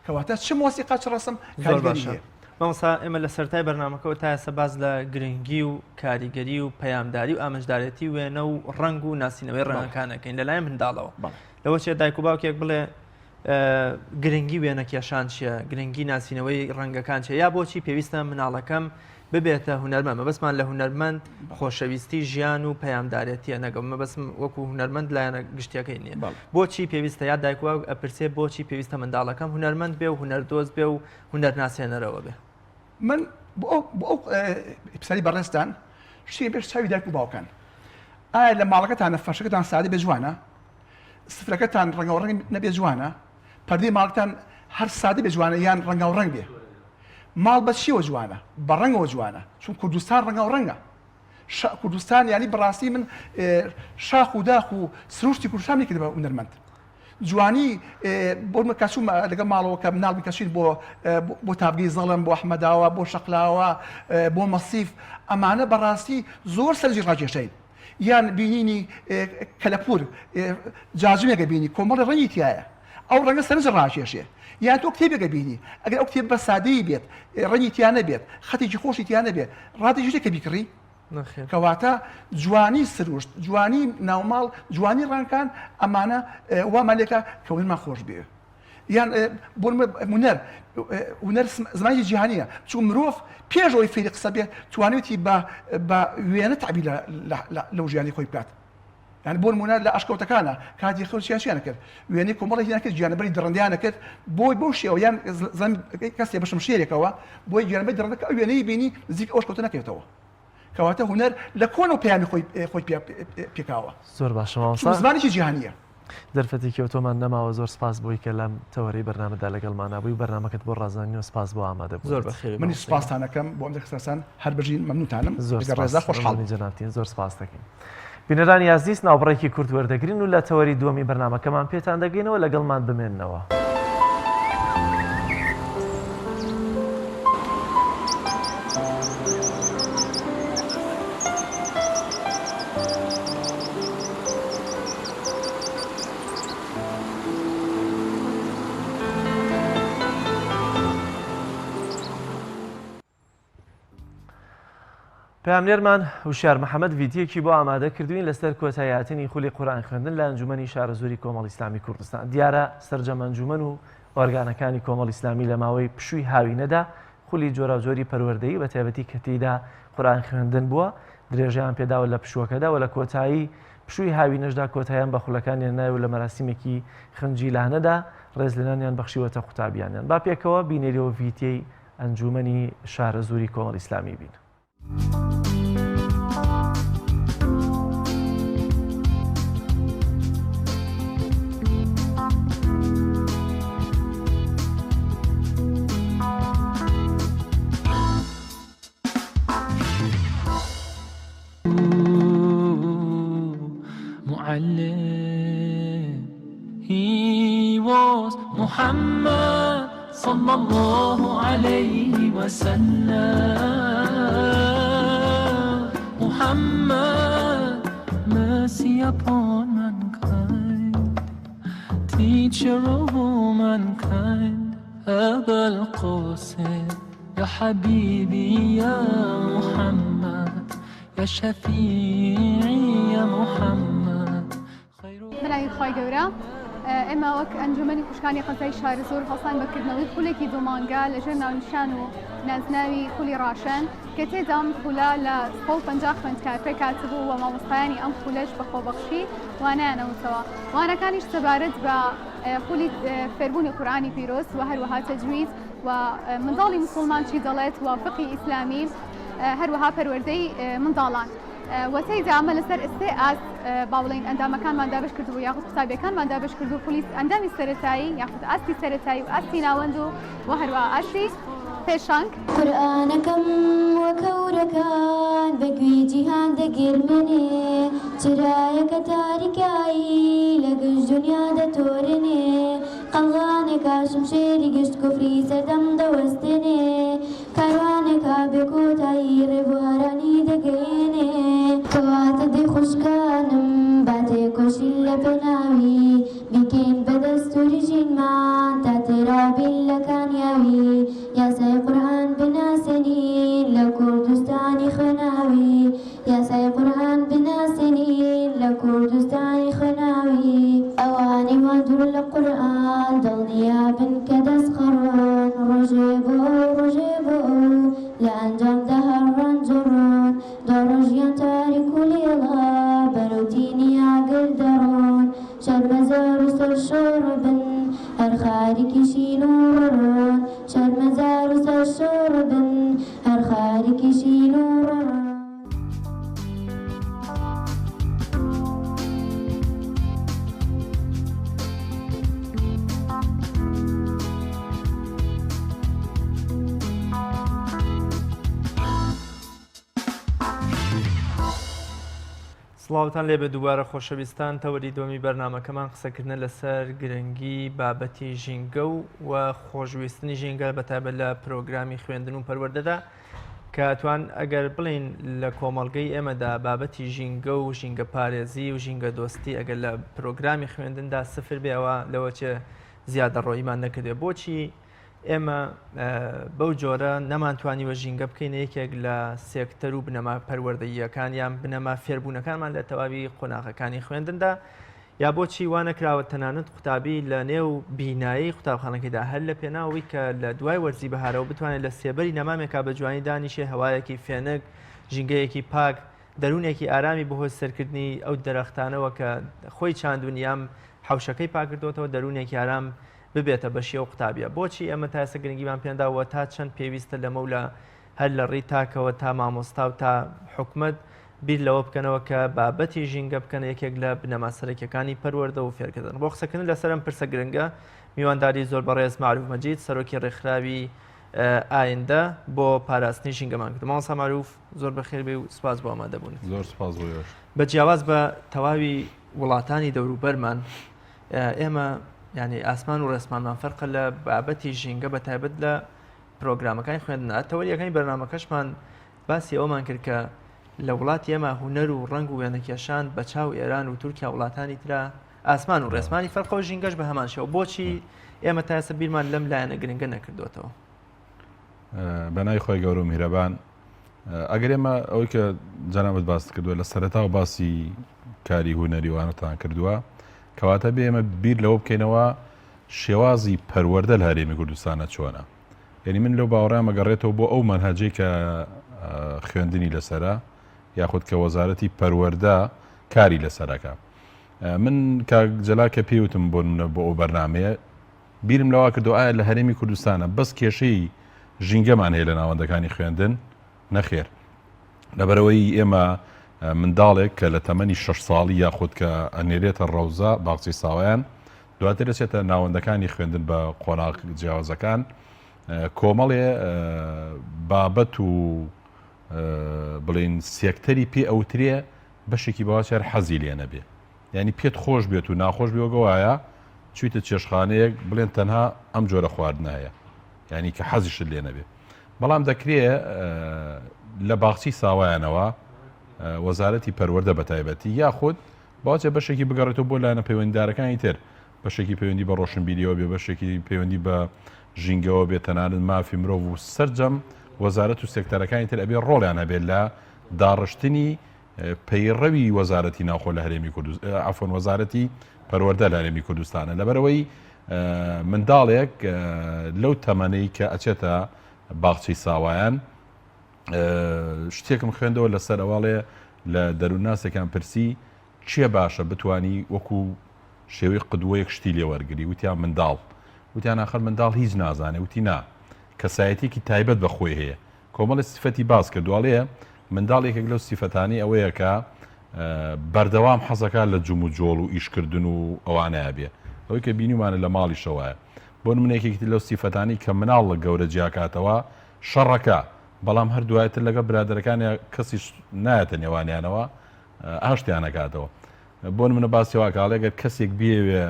کەواتە چ مۆسیقا چ ڕەسم زۆر کاریگەری باشە هەیە. مامۆستا ئێمە لە سەرەتای بەرنامەکەوە تا ئێستا باس لە گرنگی و کاریگەری و پەیامداری و ئامانجدارێتی وێنە و ڕەنگ و ناسینەوەی بەڵێ. ڕەنگەکان ئەکەین لەلایەن منداڵەوە. بەڵێ. لەوە چێ دایک و باوکێک بڵێ گرنگی وێنەکێشان چییە؟ گرنگی ناسینەوەی ڕەنگەکان چیە؟ یا بۆچی پێویستە مناڵەکەم ببێتە هونەرمەند؟ مەبەستمان لە هونەرمەند خۆشەویستی ژیان و پەیامدارێتیە نەگە مەبەستم وەکو هونەرمەند لایەنە گشتیەکەی نییە. بۆچی پێویستە یا دایک و باوک ئەپرسێ بۆچی پێویستە منداڵەکەم هونەرمەند بێ و هونەردۆست بێ و هونەرناسێنەرەوە بێ؟ من بۆ ئەو بۆ ئەو پرسیاری بەڕێزتان شتێک پێش چاوی دایک و باوکان ئایا لە ماڵەکەتانە فەرشەکەتان سادە بێ جوانە؟ سفرەکەتان ڕەنگاوڕەنگ نەبێ جوانە؟ پەردەی ماڵەکەتان هەر سادە بێ جوانە یان ڕەنگاوڕەنگ بێ؟ ماڵ بە چیەوە جوانە؟ بە ڕەنگەوە جوانە، چون کوردستان ڕەنگاوڕەنگە. کوردستان یانی بەڕاستی من شاخ و داخ و سروشتی کوردستان نەکردە بە هونەرمەند. جوانی بۆ من کە چوومە لەگەڵ ماڵەوە کە مناڵ بووین کە چووین بۆ بۆ تاڤگەی زەڵم بۆ ئەحمەداوا بۆ شەقلاوە بۆ مەسیف ئەمانە بەڕاستی زۆر سەرنجی ڕاکێشاین. یان بینینی کەلەپوور جاجمێکە بینی کۆمەڵی ڕەنگی تایە ئەو ڕەنگە سەرنج ڕاکێشێ یان تۆ کتێبێکە بینی ئەگەر ئەو کتێب بە سادەیی بێت ڕەنگی تیا نەبێت خەتێکی خۆشی تیا نەبێت ڕادێکی کە بیکڕی کەواتە جوانی سروشت جوانی ناوماڵ جوانی ڕەنگەکان ئەمانە وامان لێکە کە هونەرمان خۆش بێ یان بۆ هونەر هونەر زمانی جیهانیە چون مرۆڤ پێش ئەوەی فێری قسە بێت توانێتی بە بە وێنە تعبیر لەو ژیانی خۆی بکات. یانی بۆ نموونە لە ئەشکەوتەکانا کاتی خەو چیان چیان کرد وێنەی کۆمەڵێکیان کرد گیانلەبەری دڕندەیان کرد بۆی بەو شێوە یان کەسێ بە شمشێرێکەوە بۆی گیانلەبەری دڕندە کە ئەو وێنەی بینی نزیک ئەو ئەشکەوتە نەکەوێتەوە کەواتە هونەر لە کۆنەوە پەیامی خۆی خۆی پێکاوە. زۆر باشە مامۆستا. زمانێکی جیهانییە. دەرفەتێکی ئەوتۆمان نەماوە زۆر سپاس بۆی کە لەم تەوەرەی بەرنامەدا لەگەڵمانا بووی و بەرنامەکەت بۆ ڕازاندنەوە سپاس بۆ ئامادەبوونت. زۆر بەخێربێی منیش مامۆستا گیان. سپاستان ئەکەم بۆ ئەم دەرخستەسان هەر بژین مەمنونتانم زۆر لەگەڵ سپاس ڕێزا خۆشحاڵ مەمنونی بووم. جەنابتین زۆر سپاست دەکەین. بینەرانی ئازیز ناوبڕێکی کورت وەردەگرین و لە تەوەری دووەمی بەرنامەکەمان پێتان دەگەینەوە لەگەڵمان بمێننەوە. پەیامنێرمان وشیار محەمەد ڤیدیۆیەکی بۆ ئامادە کردوین لەسەر کۆتاییهاتنی خولی قورئان خوێندن لە ئەنجومەنی شارەزووری کۆمەڵی ئیسلامی کوردستان. دیارە سەرجەم ئەنجومەن و ئۆرگانەکانی کۆمەڵی ئیسلامی لە ماوەی پشووی هاوینەدا خولی جۆراوجۆری پەروەردەیی بە تایبەتی کە تێیدا قورئان خوێندن بووە درێژەیان پێداوە لە پشووەکەدا و لە کۆتایی پشووی هاوینەشدا کۆتاییان بە خولەکانیان نایە و لە مەراسیمێکی خنجیلانەدا ڕێزلێنانیان بەخشیوەتە قوتابیانیان. با پێکەوە بینەری و ڤیتیەی ئەنجوومەنی شارەزووری کۆمەڵی ئیسلامی بین. بەناوی خوای گەورە ئێمە وەک ئەنجومەنی خوشکانی قەزای شارەزوور هەڵسان بە کردنەوەی خولێکی دوومانگە لەژێر ناونیشان و نازناوی خولی ڕاشن کە تێدا ئەم خولە لە 150 خوێندکار پێکهاتبوو و مامۆستایانی ئەم خولەش بە خۆبەخشی وانەیان ئەوتەوە وانەکانیش سەبارەت بە خولی فێربوونی قورئانی پیرۆز و هەروەها تەجوید و منداڵی مسوڵمان چی دەڵێت و فقهی ئیسلامی هەروەها پەروەردەی منداڵان و تێیدا ئەمە لەسەر سێ ئاست با بڵێین ئەندامەکانمان دابەش کردبوو یاخود قوتابیەکانمان دابەش کرد و خولی ئەندامی سەرەتایی یاخود ئاستی سەرەتایی و ئاستی ناوەند و و هەروەها ئاستی پێشەنگ. قورئانەکەم وەک هەورەکان بە گوێی جیهان دەگرمێنێ، چرایەکە تاریکایی لە گشت دونیا دەتۆرێنێ، قەڵغانێکە شمشێری گشت کوفری سەردەم دەوەستێنێ، کاروانێکە بێ کۆتایی ڕێبوارانی دەگەیەنێ. کەواتە دەی خوشکانم با تێکۆشین لە پێناوی، بیکەین بە دەستوری ژینمان تا تێراو بین لە کانیاوی، یاسای قورئان بناسێنین لە کوردستانی خوێناوی، یاسای قورئان بناسێنین لە کوردستانی خوێناوی. ئەوانەی وا دوور لە قورئان دڵنیا بن کە دەست خەڕۆن، ڕۆژێ بۆ ئەو ڕۆژێ بۆ ئەو لە ئەنجامدا هەر ڕەنجەڕۆن، دواڕۆژیان تاریک و لێڵە بەرەو تینی ئاگر دەڕۆن، شەرمەزار و سەرشۆڕبن هەر خاریکی شین و ڕۆڕۆن، شەرمەزار و سەرشۆڕبن هەر خاریکی شین و ڕۆڕۆن. سڵاوتان لێبێ دووبارە خۆشەویستان تەوەری دووەمی بەرنامەکەمان قسەکردنە لەسەر گرنگی بابەتی ژینگە و و خۆشویستنی ژینگە بەتایبەت لە پرۆگرامی خوێندن و پەروەردەدا کە توان ئەگەر بڵین لە کۆمەڵگەی ئێمەدا بابەتی ژینگە و ژینگە پارێزی و ژینگە دۆستی ئەگەر لە پرۆگرامی خوێندندا سفر بێەوە لەوە چێ زیادە ڕۆیمان نەکردێ بۆچی ئێمە بەو جۆرە نەمانتوانیوە ژینگە بکەینە یەکێک لە سێکتەر و بنەما پەروەردەییەکان یان بنەما فێربوونەکانمان لە تەواوی قۆناغەکانی خوێندندا یا بۆچی وا نەکراوە تەنانەت قوتابی لە نێو بینایی قوتابخانەکەیدا هەر لە پێناوی کە لە دوای وەرزی بەهارەوە بتوانێت لە سێبەری نەمامێکا بە جوانی دانیشێ هەوایەکی فێنک ژینگەیەکی پاک. دەروونێکی ئارامی بەهۆی سەرکردنی ئەو دەرەختانەوە کە خۆی چاندون یان حەوشەکەی پاکردۆتەوە دەروونێکی ئارام ببێتە بەشی ئەو قوتابیە. بۆچی ئێمە تا ئێستا گرنگیمان پێنداوە تا چەند پێویستە لەمەولا هەر لە ڕی تاکەوە تا مامۆستا و تا حکومەت بیر لەوە بکەنەوە کە بابەتی ژینگە بکەنە یەکێک لە بنەما سەرەکیەکانی پەروەردە و فێرکردن. بۆ قسەکردن لەسەر ئەم پرسە گرنگە میوانداری زۆر بەڕێز مەعروف مەجید سەرۆکی ڕێکخراوی ئایندە بۆ پاراستنی ژینگەمان کرد. مامۆستا مەعروف زۆر بەخێر بێ و سپاس بۆ ئامادەبوونت. زۆر سپاس بۆ ئێوەش. بە جیاواز بە تەواوی وڵاتانی دەوروبەرمان ئێمە یعنی ئاسمان و ڕێسمانمان فەرقە لە بابەتی ژینگە بە تایبەت لە پرۆگرامەکانی خوێندنا تەوەریەکانی بەرنامەکەشمان باسی ئەومان کرد کە لە وڵاتی ئێمە هونەر و ڕەنگ و وێنەکێشان بە چاو ئێران و تورکیا وڵاتانی ترا ئاسمان و ڕێسمانی فەرقە و ژینگەش بە هەمان شێوە بۆچی ئێمە تا ئێستا بیرمان لەم لایەنە گرنگە نەکردوێتەوە؟ بە ناوی خۆی گەورە و میهرەبان ئەگەر ئێمە ئەوەی کە جەنابت باست کردووە لە سەرەتاوە باسی کاری هونەری وانەتان کردووە کەواتە بێ ئێمە بیر لەوە بکەینەوە شێوازی پەروەردە لە هەرێمی کوردستانە چۆنە یعنی من لەو باوەڕامە گەڕێتەوە بۆ ئەو مەنهەجەی کە خوێندنی لەسرە یاخود کە وەزارەتی پەروەردە کاری لەسەرەکە من کاک جەلال کە پێی وتم بۆ نمونە بۆ ئەو بەرنامەیە بیرم لەوە کردەوە ئایا لە هەرێمی کوردستانە بەس کێشەی ژینگەمان هەیە لە ناوەندەکانی خوێندن؟ نەخێر لەبەرەوەی ئێمە منداڵێک کە لە تەمەنی شەش ساڵی یاخود کە ئەنێرێتە ڕەوزە باخچەی ساوایان دواتر دەچێتە ناوەندەکانی خوێندن بە قۆناغ جیاوازەکان کۆمەڵێ بابەت و بڵین سێکتەری پێ ئەوترێ بەشێکی بەواچ هەر حەزی لێ نەبێ یانی پێت خۆش بێت و ناخۆش بێ وەک وایە چویتە چێشخانەیەک بڵێن تەنها ئەم جۆرە خواردنە هەیە یانی کە حەزیشت لێ نەبێ بەڵام دەکرێ لە باخچی ساوایانەوە وەزارەتی پەروەردە بە تایبەتی یاخود باچە بەشێکی بگەڕێتەوە بۆ لایەنە پەیوەندیدارەکانی تر بەشێکی پەیوەندی بە ڕۆشنبیریەوە بێ بەشێکی پەیوەندی بە ژینگەوە بێ تەنانەت مافی مرۆڤ و سەرجەم وەزارەت و سێکتەرەکانی تر ئەبێ ڕۆڵیان هەبێت لە داڕشتنی پەیڕەوی وەزارەتی ناوخۆ لە هەرێمی کوردستان عەفوەن وەزارەتی پەروەردە لە هەرێمی کوردستانە لەبەرئەوەی منداڵێک لەو تەمەنەی کە ئەچێتە باخچەی ساوایان شتێکم خوێندەوە لەسەر ئەواڵێ لە دەروونناسێکان پرسی کێ باشە بتانی وەکو شێوەی قدوەیەک شتی لێ وەرگری وتیان منداڵ وتیان ئاخر منداڵ هیچ نازانێ وتی نا کەسایەتیەکی تایبەت بە خۆی هەیە کۆمەڵێ سیفەتی باس کردووە ئەڵێ منداڵ یەکێک لەو سیفەتانەی ئەوەیە کە بەردەوام حەزەکات لە جموجۆڵ و ئیشکردن و ئەوانەیە بێ ئەوەی کە بینیومانە لە ماڵیشەوەیە بۆ نمونە یەکێکی تر لەو سیفەتانەی کە مناڵ لە گەورە جیاکاتەوە شەڕەکە بەڵام هەر دوایتر لەگەڵ برادەرەکانیا کەسیش نایەتە نێوانیانەوە ئاشتیان ئەکاتەوە بۆ نمونە باسی وا کە ئەڵێ گەر کەسێک بیەوێ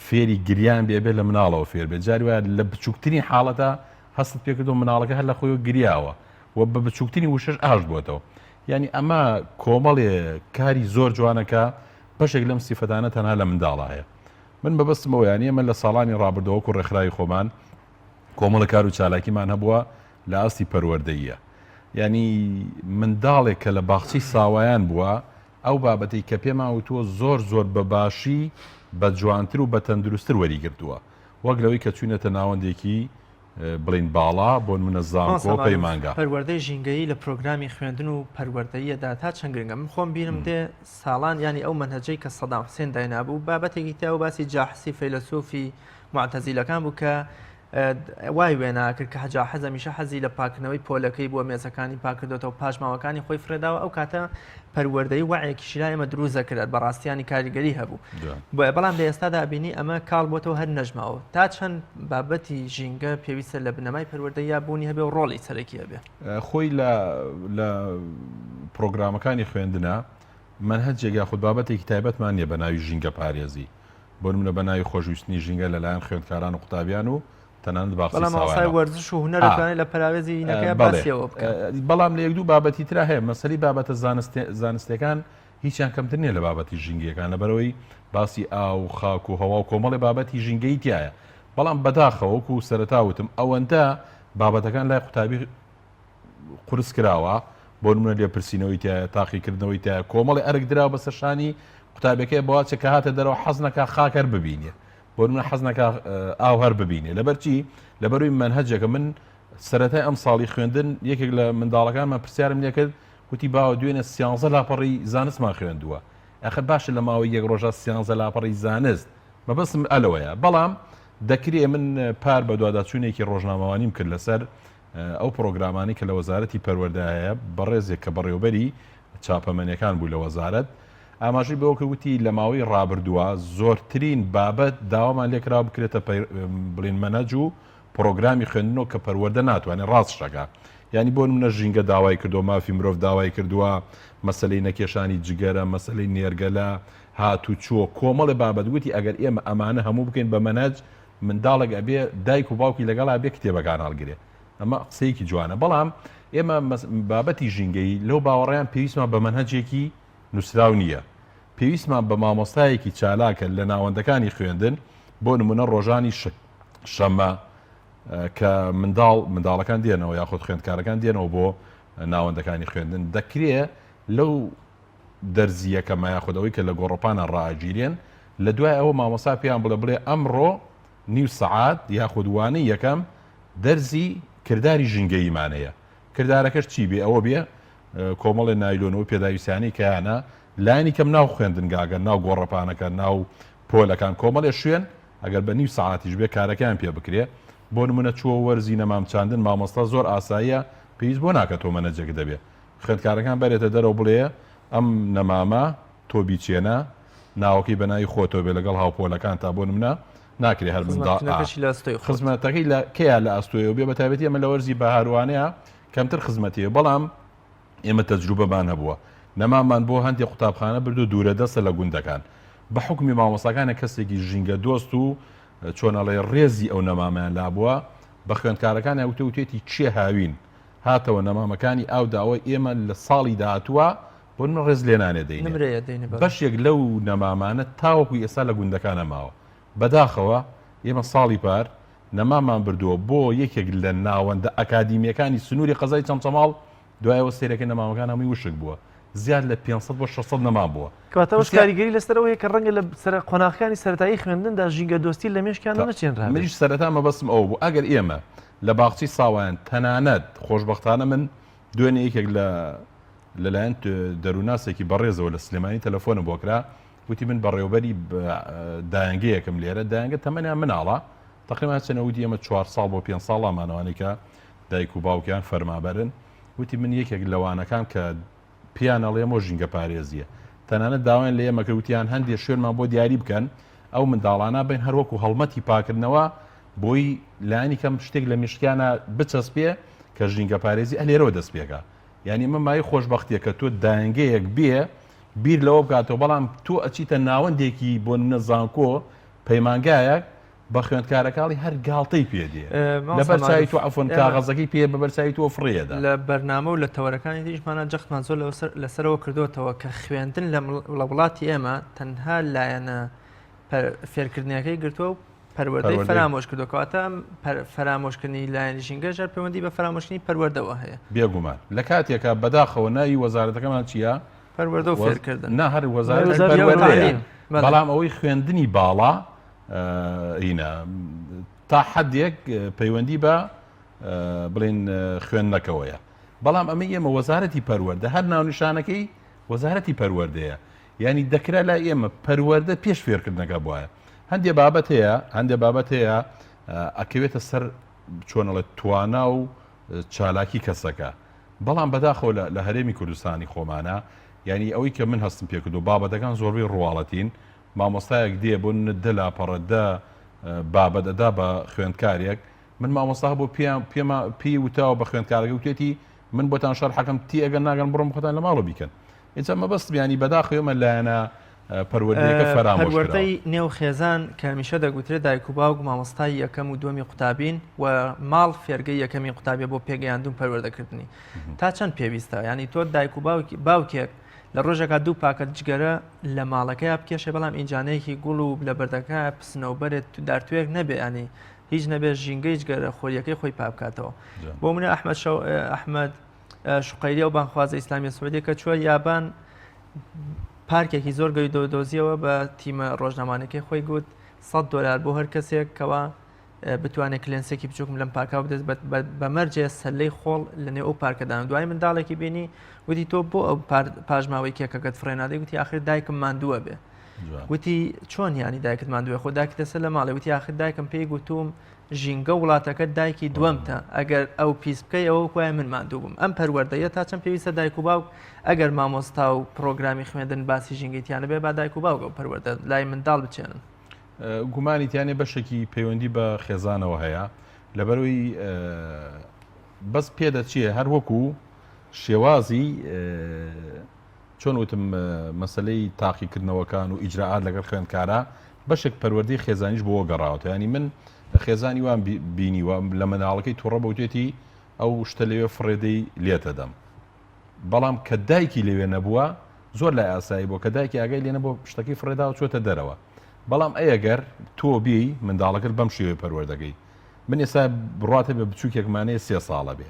فێری گریان بێ ئەبێ لە مناڵەوە فێر بێت جاری وایە لە بچووکترین حاڵەتا هەستت پێکردووە مناڵەکە هەر لە خۆیەوە گریاوە و بە بچووکترین وشەش ئاشت بووەتەوە یعنی ئەمە کۆمەڵێ کاری زۆر جوانە کە بەشێک لەم سیفەتانە تەنها لە منداڵا هەیە من مەبەستم ئەوەیە یعنی ئێمە لە ساڵانی ڕابردووە وەکو ڕێکخراوی خۆمان کۆمەڵە کار و چالاکیمان هەبووە لە ئاستی پەروەردەییە یعنی منداڵێک کە لە باخچەی ساوایان بووە ئەو بابەتەی کە پێمان وتووە زۆر زۆر بە باشی بە جوانتر و بە تەندروستتر وەریگرتووە وەک لەوەی کە چووینەتە ناوەندێکی بڵێین باڵا بۆ نمونە زانکۆ مامۆستا مەعروف پەیمانگا. پەروەردەی ژینگەیی لە پرۆگرامی خوێندن و پەروەردەییەدا تا چەند گرنگە؟ من خۆم بیرم دێ ساڵان یانی ئەو مەنهەجەی کە سەدام حوسێن داینابوو بابەتێکی تیا بوو باسی جاحسی فەیلەسوفی موعتەزیلەکان بوو کە وای وێنا کرد کە جاحز هەمیشە حەزی لە پاکردنەوەی پۆلەکەی بووە مێزەکانی پاکردۆتەوە پاشماوەکانی خۆی فرێداوە ئەو کاتە پەروەردەی وعیەکی لای ئێمە دروست دەکرد بەڕاستیانی کاریگەری هەبوو بۆیە بەڵام لە ئێستادا بینی ئەمە کاڵ بۆتەوە هەر نەژماوە تا چەند بابەتی ژینگە پێویستە لە بنەمای پەروەردە یا بوونی هەبێ و ڕۆڵی سەرەکی هەبێ. خۆی لە لە پرۆگرامەکانی خوێندنە مەنهەجێک یاخود بابەتێکی تایبەتمان نییە بە ناوی ژینگە پارێزی بۆ نمونە بە ناوی خۆشویستنی ژینگە لەلایەن خوێندکاران و قوتابیان و تەنانەت باخچەی بەڵام مامۆستای ساوایانەوە. وەرزش و هونەر ئا. دەتوانێت لە پەراوێزی هینەکەیا بەڵێ باسی ئەوە بکا. بەڵام لە یەک دوو بابەتی ترا هەیە مەسەلەی بابەتە زانستیەکان هیچیان کەمتر نییە لە بابەتی ژینگەیەکان لەبەرئەوەی باسی ئاو و خاک و هەوا و کۆمەڵێ بابەتی ژینگەیی تیایە بەڵام بەداخەوە وەکو سەرەتا وتم ئەوەندە بابەتەکان لای قوتابی قورس کراوە، بۆ نمونە لێپرسینەوەی تیایە، تاقیکردنەوەی تیایە، کۆمەڵێ ئەرک دراوە بەسەر شانی قوتابیەکەی بەواچێ کە هاتە دەرەوە حەز نەکا خاک هەر ببینێ، بۆ نمونە حەز نەکا ئاو هەر ببینێ، لەبەر چی؟ لەبەروی مەنهەجێکە، من سەرەتای ئەم ساڵی خوێندن یەکێک لە منداڵەکانمان پرسیارم لێکرد وتی باوە دوێنێ سیانزە لاپەڕی زانستمان خوێندووە. ئەخر باشە لە ماوەی یەک ڕۆژا سیانزە لاپەڕی زانست، مەبەستم ئەلەوەیە. بەڵام دەکرێ من پار بەدواداچوونێکی ڕۆژنامەوانیم کرد لەسەر ئەو پڕۆگرامانەی کە لە وەزارەتی پەروەردە هەیە، بەڕێزێک کە بەڕێوەبەری چاپەمەنیەکان بوو لە وەزارەت ئاماژەی بەوە کرد وتی لە ماوەی ڕابردووە زۆرترین بابەت داوامان لێکراوە بکرێتە بڵین مەنهەج و پڕۆگرامی خوێندنەوە کە پەروەردە ناتوانێت ڕاستش ئەکا یانی بۆ نمونە ژینگە داوای کردووە مافی مرۆڤ داوای کردووە مەسەلەی نەکێشانی جگەرە مەسەلەی نێرگەلە هاتوچۆ کۆمەڵێ بابەت وتی ئەگەر ئێمە ئەمانە هەموو بکەین بە مەنهەج منداڵێک ئەبێ دایک و باوکی لەگەڵا بێ کتێبەکان هەڵگرێ ئەمە قسەیەکی جوانە بەڵام ئێمە بابەتی ژینگەیی لەو باوەڕیان پێویستمان بە مەنهەجێکی نووسراو نییە پێویستمان بە مامۆستایەکی چالاکە لە ناوەندەکانی خوێندن بۆ نمونە ڕۆژانی شەمە کە منداڵ منداڵەکان دێنەوە یاخود خوێندکارەکان دێنەوە بۆ ناوەندەکانی خوێندن دەکرێ لەو دەرزی یەکەمە یاخود ئەوەی کە لە گۆڕەپانە ڕائەگیرێن لە دوای ئەوە مامۆستا پێیان بڵێ بڵێ ئەمڕۆ نیو سەعات یاخود وانەی یەکەم دەرزی کرداری ژینگەییمان هەیە کردارەکەش چی بێ ئەوە بێ کۆمەڵێ نایلۆن و پێداویستیانەی کە هەیانە لایەنی کەم ناو خوێندنگاگە ناو گۆڕەپانەکە ناو پۆلەکان کۆمەڵێ شوێن ئەگەر بە نیو سەعاتیش بێ کارەکەیان پێ بکرێ بۆ نمونە چووە وەرزی نەمام چاندن مامۆستا زۆر ئاساییە پێویست بۆ ناکە تۆ مەنەجێک دەبێ خوێندکارەکان بەرێتە دەرەوە بڵێ ئەم نەمامە تۆ بیچێنە ناوەکەی بە ناوی خۆتەوە بێ لەگەڵ هاوپۆلەکانتا بۆ نمونە ناکرێ هەر منداڵ خزمەتکردنەکەشی لە ئەستۆی خۆت. خزمەتەکەی لە کەیا لە ئەستۆیەوە بێ بە تایبەتی ئەمە لە وەرزی بەهاروانەیە کەمتر خزمەتی هەیە بەڵام ئێمە تەجروبەمان هەبووە نەماممان بۆ هەندێ قوتابخانە بردو دوورە دەستە لە گوندەکان بە حوکمی مامۆستاکانە کەسێکی ژینگە دۆست و چۆن ئەڵێ ڕێزی ئەو نەمامەیان لابووە بە خوێندکارەکانیان وتە وتێتی کێ هاوین هاتەوە نەمامەکانی ئاو داوە ئێمە لە ساڵی داهاتووە بۆ من ڕێز لێنانێ دەینێ نمرەیە دەینێ بەڵێ. بەشێک لەو نەمامانە تاوەکو ئێستا لە گوندەکانە ماوە بەداخەوە ئێمە ساڵی پار نەمامان بردووە بۆ یەکێک لە ناوەندە ئەکادیمییەکانی سنووری قەزای چەمچەماڵ، دوای ئەوە سەیرەکەی نەمامەکان هەمووی وشک بووە، زیاد لە 500 بۆ 600 نەمام بووە. کەواتە ئەوەش کاریگەری لەسەر ئەوە هەیە کە ڕەنگە لە سەرە قۆناغەکانی سەرەتایی خوێندندا ژینگەدۆستی لە مێشکیاندا نەچێنرابێت. منیش سەرەتا مەبەستم ئەوە بوو، ئەگەر ئێمە لە باخچەی ساوایان تەنانەت خۆشبەختانە من دوێنێ یەکێک لە لەلایەن دەروونناسێکی بەڕێزەوە لە سلێمانی تەلەفۆنم بۆ کرا، وتی من بەڕێوەبەری دایەنگەیەکم لێرە، دایەنگە تەمەنیان مناڵە، تەقریبا چەنە وتی ئێمە چوار ساڵ بۆ پێنج ساڵ لامان ئەوانەی کە دایک و باوکیان فەرمابەرن وتی من یەکێک لەوانەکان کە پێیان ئەڵێمەوە ژینگە پارێزیە تەنانەت داوایان لە ئێمە کرد وتیان هەندێ شوێنمان بۆ دیاری بکەن ئەو منداڵانە بین هەر وەکو هەڵمەتی پاکردنەوە بۆی لایەنی کەم شتێک لە مشکیانە بچەسپێ کە ژینگە پارێزی ئەلێرەوە دەست پێکا یعنی ئەمە مای خۆشببختیە کە تۆ دایەنگەیەک بێ بیر لەوە بکاتەوە بەڵام تۆ ئەچیتە ناوەندێکی بۆ نمونە زانکۆ پەیمانگایەک بە خوێندکارەکاڵی هەر گاڵتەی پێ دێ لەبەر چاوی تۆ عەفوەن کاغەزەکەی پێ بە بەر چاوی تۆ فڕێ دەدا. لە بەرنامە و لە تەوەرەکانی تریشمانا جەختمان زۆر لەسەرەوە کردۆتەوە کە خوێندن لە وڵاتی ئێمە تەنها لایەنە فێرکردنەکەی گرتووە و پەروەردەی فەرامۆش کردووە کەواتە ئەم فەرامۆشکردنی لایەنی ژینگەش هەر پەیوەندی بە فەرامۆشکردنی پەروەردەوە هەیە. بێگومان لە کاتێکا بەداخەوە ناوی وەزارەتەکەمان چییە؟ پەروەردە و فێرکردن. نا هەر وەزارەتی پەروەردەیە بەڵام ئەوەی خوێندنی باڵا هینە تا حدێک پەیوەندی بە بڵین خوێندنەکەوەیە بەڵام ئەمە ئێمە وەزارەتی پەروەردە هەر ناونیشانەکەی وەزارەتی پەروەردەیە ینی دەکرا لای ئێمە پەروەردە پێش فێرکردنەکە بواە هەندێ بابەت هەیە هەندێ بابەت هەیە ئەکەوێتە سەر چۆنەڵێت توانا و چالاکی کەسەکە بەڵام بەداخەوە لە لە هەرێمی کوردستانی خۆمانە یانی ئەوەی کە من هەستم پێکردو بابەتەکان زۆربەی ڕواڵەتین مامۆستایەک دێ بۆ نمونە دە لاپەڕە دە بابەت ئەدا بە خوێندکارێک من مامۆستا بۆ پێیان پێما پێی وتاوە بە خوێندکارەکە وتێتی من بۆتان شەرحەکەم تی ئەگەر ناگەن بڕۆن خۆتان لە ماڵەوە بیکەن ئینجا مەبەستم یانی بەداخەوە ئێمە لایەنە پەروەردەیەکە فەرامۆش کراوە. پەروەردەی نێو خێزان کە هەمیشە دەگوترێت دایک و باوک مامۆستای یەکەم و دووەمی قوتابین و ماڵ فێرگەی یەکەمی قوتابیە بۆ پێگەیاندن پەروەردەکردنی تا چەند پێویستە ینی تۆ دایک و باوکی باوکێک لە ڕۆژێکا دوو پاکەت جگەرە لە ماڵەکەیا بکێشێ بەڵام ئینجانەیەکی گوڵ و لە بەردەکە پسنەوبەرێت دارتوێک نەبێ ینی هیچ نەبێ ژینگەی جگەرە خۆریەکەی خۆی پابکاتەوە بۆ منە ئەحمد شەو ئەحمد شقەیری ئەو بانخوازە ئیسلامیە سعودیە کە چووە یابان پارکێکی زۆر گەوی دۆزیەوە بە تیمە ڕۆژنامانەکەی خۆی گوت 100 دلار بۆ هەر کەسێک کەوا بتوانێت کلێنسێکی بچووکم لەم پارکە بدەست بە مەرجێ سەلەی خۆڵ لە نێو ئەو پارکەدان دوای منداڵێکی بینی وتی تۆ بۆ ئەو پاشماوەی کێکەکەت فڕێنادەی وتی آخر دایکم ماندووە بێ وتی چۆن یانی دایکت ماندووە خۆ دایکت لەسەر لە ماڵێ وتی آخر دایکم پێی گوتوم ژینگە وڵاتەکە دایکی دووەمتە ئەگەر ئەو پیس بکەی ئەوە وایە من ماندوو بووم ئەم پەروەردەیە تا چەند پێویستە دایک و باوک ئەگەر مامۆستا و پرۆگرامی خوێندن باسی ژینگەی تیانە بێ با دایک و باوک ئەو پەروەردە لای منداڵ بچێنن. گومانی تیانێ بەشێکی پەیوەندی بە خێزانەوە هەیە لەبەرەوەی بەس پێدەچێ هەر وەکو شێوازی چۆن وتم مەسلەی تاقیکردنەوەکان و ئیجرراعات لەگەڵ خوێندکارە بەشێک پەروەردەی خێزانیش بۆ گەڕاوەتە ینی من خێزانی وام بینیوە لە منداڵەکەی تووڕە بەوتێتی ئەو شتە لەوێ فڕێدەی لێتەدەم بەڵام کە دایکی لەوێ نەبووە زۆر لای ئاسایی بووە کە دایکی ئاگای لێ نەبووە شتەکەی فڕێداوە چۆتە دەرەوە بەڵام ئەگەر تۆ بێی منداڵەکەت بەم شێوەیە پەروەردەکەی من ئێستا بڕاتە بە بچووکێکمانەیە سێ ساڵە بێ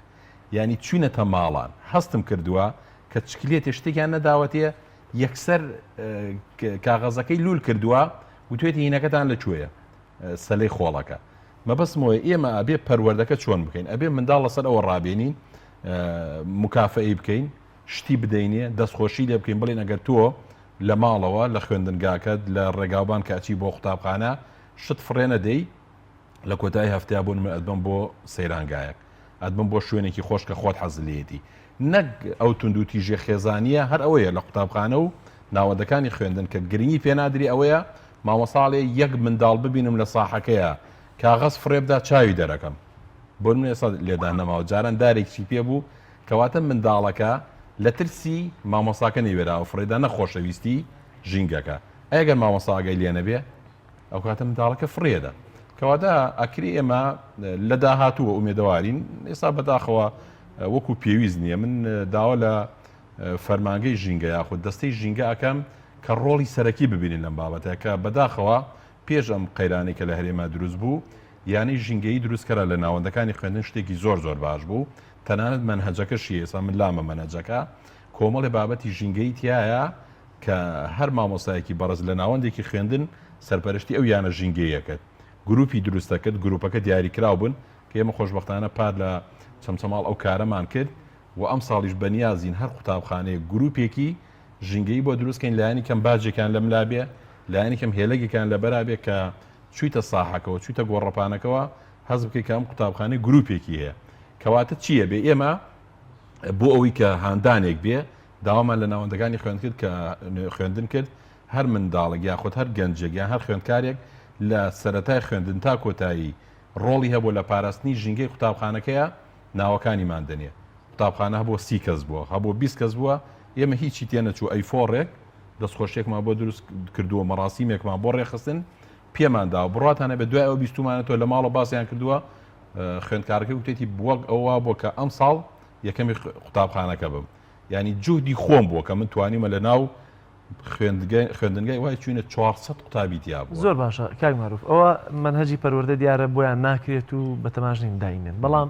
یعنی چوینەتە ماڵان هەستم کردووە کە چکلێتێ شتێکیان نەداوەتێ یەکسەر کاغەزەکەی لول کردووە وتوێتی هینەکەتان لە کوێیە سەلەی خۆڵەکە مەبەستم ئەوەیە ئێمە ئەبێ پەروەردەکە چۆن بکەین ئەبێ منداڵ لەسەر ئەوە ڕابێنین مکافەی بکەین شتی بدەینێ دەستخۆشی لێ بکەین بڵێن ئەگەر تۆ لە ماڵەوە لە خوێندنگاکەت لە ڕێگاوبان کە ئەچی بۆ قوتابخانە شت فڕێنە دەی لە کۆتایی هەفتەیا بۆ نمونە ئەتبەم بۆ سەیرانگایەک ئەتبەم بۆ شوێنێکی خۆش کە خۆت حەز لێیەتی نەک ئەو توندوتیژیە خێزانیە هەر ئەوەیە لە قوتابخانە و ناوەندەکانی خوێندن کە گرنگی پێنادری ئەوەیە مامۆستا ئەڵێ یەک منداڵ ببینم لە ساحەکەیا کاغەز فڕێبدا چاوی دەرەکەم بۆ نمونە ئێستا لێدان نەماوە جاران دارێکی پێ بوو کەواتە منداڵەکە لە ترسی مامۆستاکە نەیوێراوە فڕێدا نە خۆشەویستی ژینگەکە ئەگەر مامۆستا ئاگای لێ نەبێ ئەو کاتە منداڵەکە فڕێدە کەواتە ئەکری ئێمە لە داهاتووە ئومێدەوارین ئێستا بەداخەوە وەکو پێویست نییە من داوا لە فەرمانگەی ژینگە یاخود دەستەی ژینگە ئەکەم کە ڕۆڵی سەرەکی ببینن لەم بابەتە کە بەداخەوە پێش ئەم قەیرانەی کە لە هەرێما دروست بوو یانەی ژینگەیی دروستکەرا لە ناوەندەکانی خوێندن شتێکی زۆر زۆر باش بوو تەنانەت مەنهەجەکەشی ئێستا من لامە مەنهەجەکە کۆمەڵێ بابەتی ژینگەیی تیایە کە هەر مامۆستایەکی بەڕێز لە ناوەندێکی خوێندن سەرپەرشتی ئەو یانە ژینگەیە کرد گروپی دروست دەکرد گروپەکە دیاریکراو بوون کە ئێمە خۆشبەختانە پار لە چەمچەماڵ ئەو کارەمان کرد و ئەمساڵیش بەنیازین هەر قوتابخانەیەک گروپێکی ژینگەیی بۆ دروست کەین لایەنی کەم باجێکیان لەملا بێ لایەنی کەم هێلەگێکیان لەبەرا بێ کە چویتە ساحەکەوە چویتە گۆڕەپانەکەوە هەست بکەی کە ئەم قوتابخانەی گروپێکی هەیە کەواتە چییە بێ ئێمە بۆ ئەوەی کە هاندانێک بێ داوامان لە ناوەندەکانی خوێند کرد کە خوێندن کرد هەر منداڵێک یاخود هەر گەنجێک یان هەر خوێندکارێک لە سەرەتای خوێندن تا کۆتایی ڕۆڵی هەبوو لە پاراستنی ژینگەی قوتابخانەکەیە ناوەکانیمان دەنێ قوتابخانە هەبووە سی کەس بووە هەبووە 20 کەس بووە ئێمە هیچی تێ نەچوو ئەی فۆڕێک دەستخۆشیێکمان بۆ دروست کردووە مەراسیمێکمان بۆ ڕێخستن پێمان داوە بڕاتانە بە دوای ئەو بیستومانەتەوە لە ماڵە باسییان کردووە خوێندکارەکە وتێتی وەک ئەوە بووە کە ئەمساڵ یەکەمی قوتابخانەکە بم یانی جوهدی خۆم بووە کە من توانیمە لە ناو خوێندنگای وای چوینە 400 قوتابی تیا بووە. زۆر باشە کاک مەعروف ئەوە مەنهەجی پەروەردە دیارە بۆیان ناکرێت و بەتەماش نین داینێن بەڵام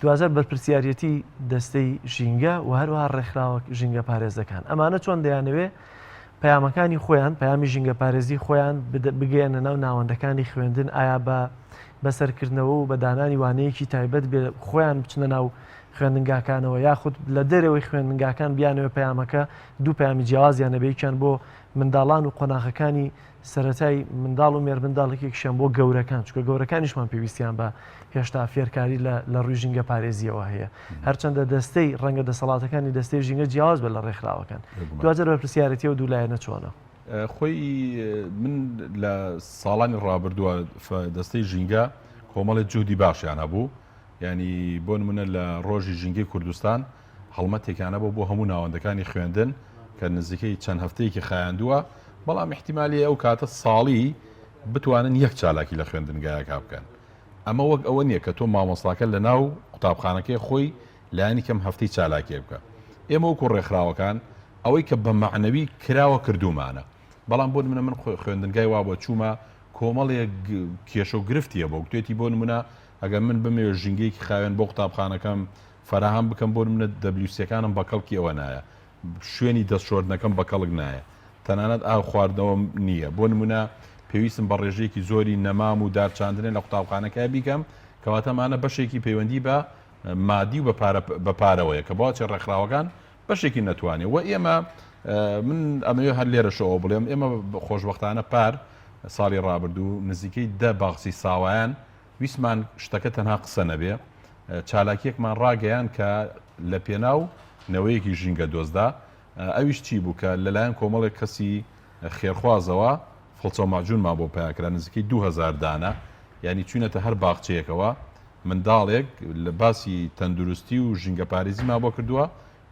دواجار بەرپرسیارەتی دەستەی ژینگە و هەروەها ڕێکخراوە ژینگە پارێزەکان ئەمانە چۆن دەیانەوێ پەیامەکانی خۆیان پەیامی ژینگە پارێزی خۆیان بگەیەنە ناو ناوەندەکانی خوێندن ئایا بە بەسەرکردنەوە و بە دانانی وانەیەکی تایبەت بێ خۆیان بچنە ناو خوێندنگاکانەوە یاخود لە دەرەوەی خوێندنگاکان بیانەوە پەیامەکە دوو پەیامی جیاوازیان هەبێ یەکیان بۆ منداڵان و قۆناغەکانی سەرەتای منداڵ و مێرمنداڵ یەکێکیشیان بۆ گەورەکان چونکە گەورەکانیشمان پێویستیان بە هێشتا فێرکاری لە لە ڕووی ژینگە پارێزیەوە هەیە هەرچەندە دەستەی ڕەنگە دەسەڵاتەکانی دەستەی ژینگە جیاواز بە لە ڕێکخراوەکان دواجار بەرپرسیارەتی ئەو دوو لایەنە چۆنە؟ خۆی من لە ساڵانی ڕابردووە دەستەی ژینگە کۆمەڵی جوهدی باشیان هەبوو ینی بۆ نمونە لە ڕۆژی ژینگەی کوردستان هەڵمەتێکیان هەبوو بۆ هەموو ناوەندەکانی خوێندن کە نزیکەی چەند هەفتەیەکی خایاندووە، بەڵام ئیحتیمالی ئەو کاتە ساڵی بتوانن یەک چالاکی لە خوێندنگایەکا بکەن. ئەمە وەک ئەوە نییە کە تۆ مامۆستاکە لە ناو قوتابخانەکەی خۆی لایەنی کەم هەفتەی چالاکیەک بکە. ئێمە وەکو ڕێکخراوەکان ئەوەی کە بە مەعنەوی کراوە کردوومانە. بەڵام بۆ نمونە من خوێندنگای وابووە چوومە کۆمەڵێک کێشە و گرفتی هەبووە گوتێتی بۆ نمونە ئەگەر من بمەوێت ژینگەیەکی خاوێن بۆ قوتابخانەکەم فەراهەم بکەم بۆ نمونە دەبلیوسیەکانم بە کەڵکی ئەوە نایە شوێنی دەست شۆردنەکەم بە کەڵک نایە تەنانەت ئاو خواردنەوەم نییە بۆ نمونە. پێویستم بە ڕێژەیەکی زۆری نەمام و دار چاندنە لە قوتابخانەکە بیکەم، کەواتە ئەمانە بەشێکی پەیوەندی بە مادی و بە پارەوەیە کە بۆچێ ڕێکخراوەکان بەشێکی نەتوانێ و ئێمە من ئەمەوێ هەر لێرەشەوە بڵێم ئێمە خۆشبەختانە پار ساڵی ڕابردوو نزیکەی دە باخچەی ساوایان ویستمان شتەکە تەنها قسە نەبێ چالاکیەکمان ڕاگەیان کە لە پێناو نەوەیەکی ژینگە دۆستدا ئەویش چی بوو کە لەلایەن کۆمەڵێک کەسی خێرخوازەوە فڵچە و مەعجونمان بۆ پەیا کرا نزیکەی 2000 دانە یانی چوینەتە هەر باخچەیەکەوە منداڵێک لە باسی تەندروستی و ژینگەپارێزیمان بۆ کردووە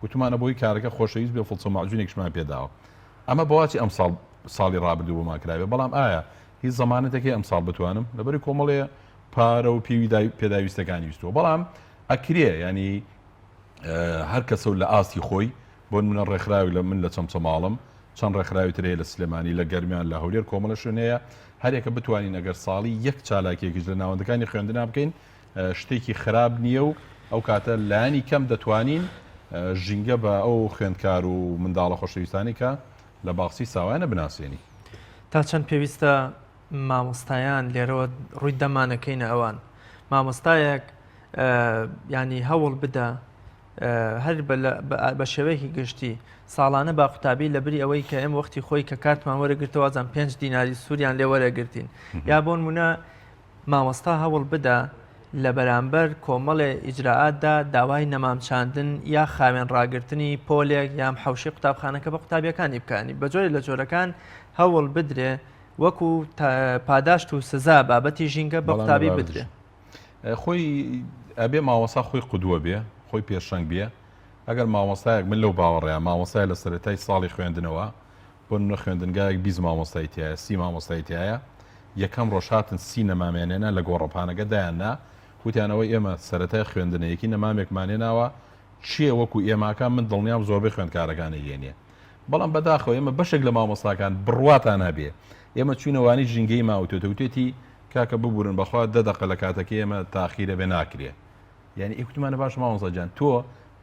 گوتمانە بۆی کارەکە خۆشەویست بێ فڵچە و مەعجونێکیشمان پێداوە ئەمە بەواچی ئەم ساڵ ساڵی ڕابردوو بۆمان کرابێ بەڵام ئایا هیچ زەمانەتێک هەیە ئەمساڵ بتوانم لەبەری کۆمەڵێ پارە و پێوی پێداویستەکانی ویستووە بەڵام ئەکرێ ینی هەر کەسە و لە ئاستی خۆی بۆ منە ڕێکخراوی لە من لە چەمچەماڵم چەند ڕێکخراوی تر هەیە لە سلێمانی لە گەرمیان لە هەولێر کۆمەڵە شوێن هەیە هەرێکە بتوانین ئەگەر ساڵی یەک چالاکیەکیش لە ناوەندەکانی خوێندنا بکەین شتێکی خراپ نییە و ئەو کاتە لایەنی کەم دەتوانین ژینگە بە ئەو خوێندکار و منداڵە خۆشەویستانی کە لە باخچەی ساوایانە بناسێنی. تا چەند پێویستە مامۆستایان لێرەوە ڕووی دەمانەکەینە ئەوان مامۆستایەک ینی هەوڵ بدە هەر بە شێوەیەکی گشتی ساڵانە با قوتابی لە بری ئەوەی کە ئێمە وەختی خۆی کە کارتمان وەرەگرتەوە ازان پێنج دیناری سووریان لێ وەرەگرتین یا بۆن منە مامۆستا هەوڵ بدە لە بەرامبەر کۆمەڵێ ئیجرائاتدا داوای نەمام چاندن یا خاوێن ڕاگرتنی پۆلێک یان حەوشەی قوتابخانەکە بە قوتابیەکانی بکانی بە جۆرێ لە جۆرەکان هەوڵ بدرێ وەکو پاداشت و سزا بابەتی ژینگە بە قوتابی بدرێ. خۆی ئەبێ مامۆستا خۆی قودوە بێ خۆی پێشەنگ بێ ئەگەر مامۆستایەک من لەو باوەڕەیە مامۆستای لە سەرەتای ساڵی خوێندنەوە بۆ نمونە خوێندنگایەک 20 مامۆستای تیایە سی مامۆستای تیایە یەکەم ڕۆژ هاتن سی نەمامیان هێنا لە گۆڕەپانەکە دایان نا وتیان ئەوەی ئێمە سەرەتای خوێندنە یەکی نەمامێکمان هێناوە کێ وەکو ئێماکە من دڵنیام زۆربەی خوێندکارەکان ئەیهێنێ بەڵام بەداخەوە ئێمە بەشێک لە مامۆستاکان بڕواتان هەبێ ئێمە چوینە وانەی ژینگەیی ماوتێتە وتێتی کاکە ببورن بەخوا دە دەقە لە کاتەکەی ئێمە تاخیرە بێ ناکرێ یانی ئێ کوتمانە باشە مامۆستا گیان تۆ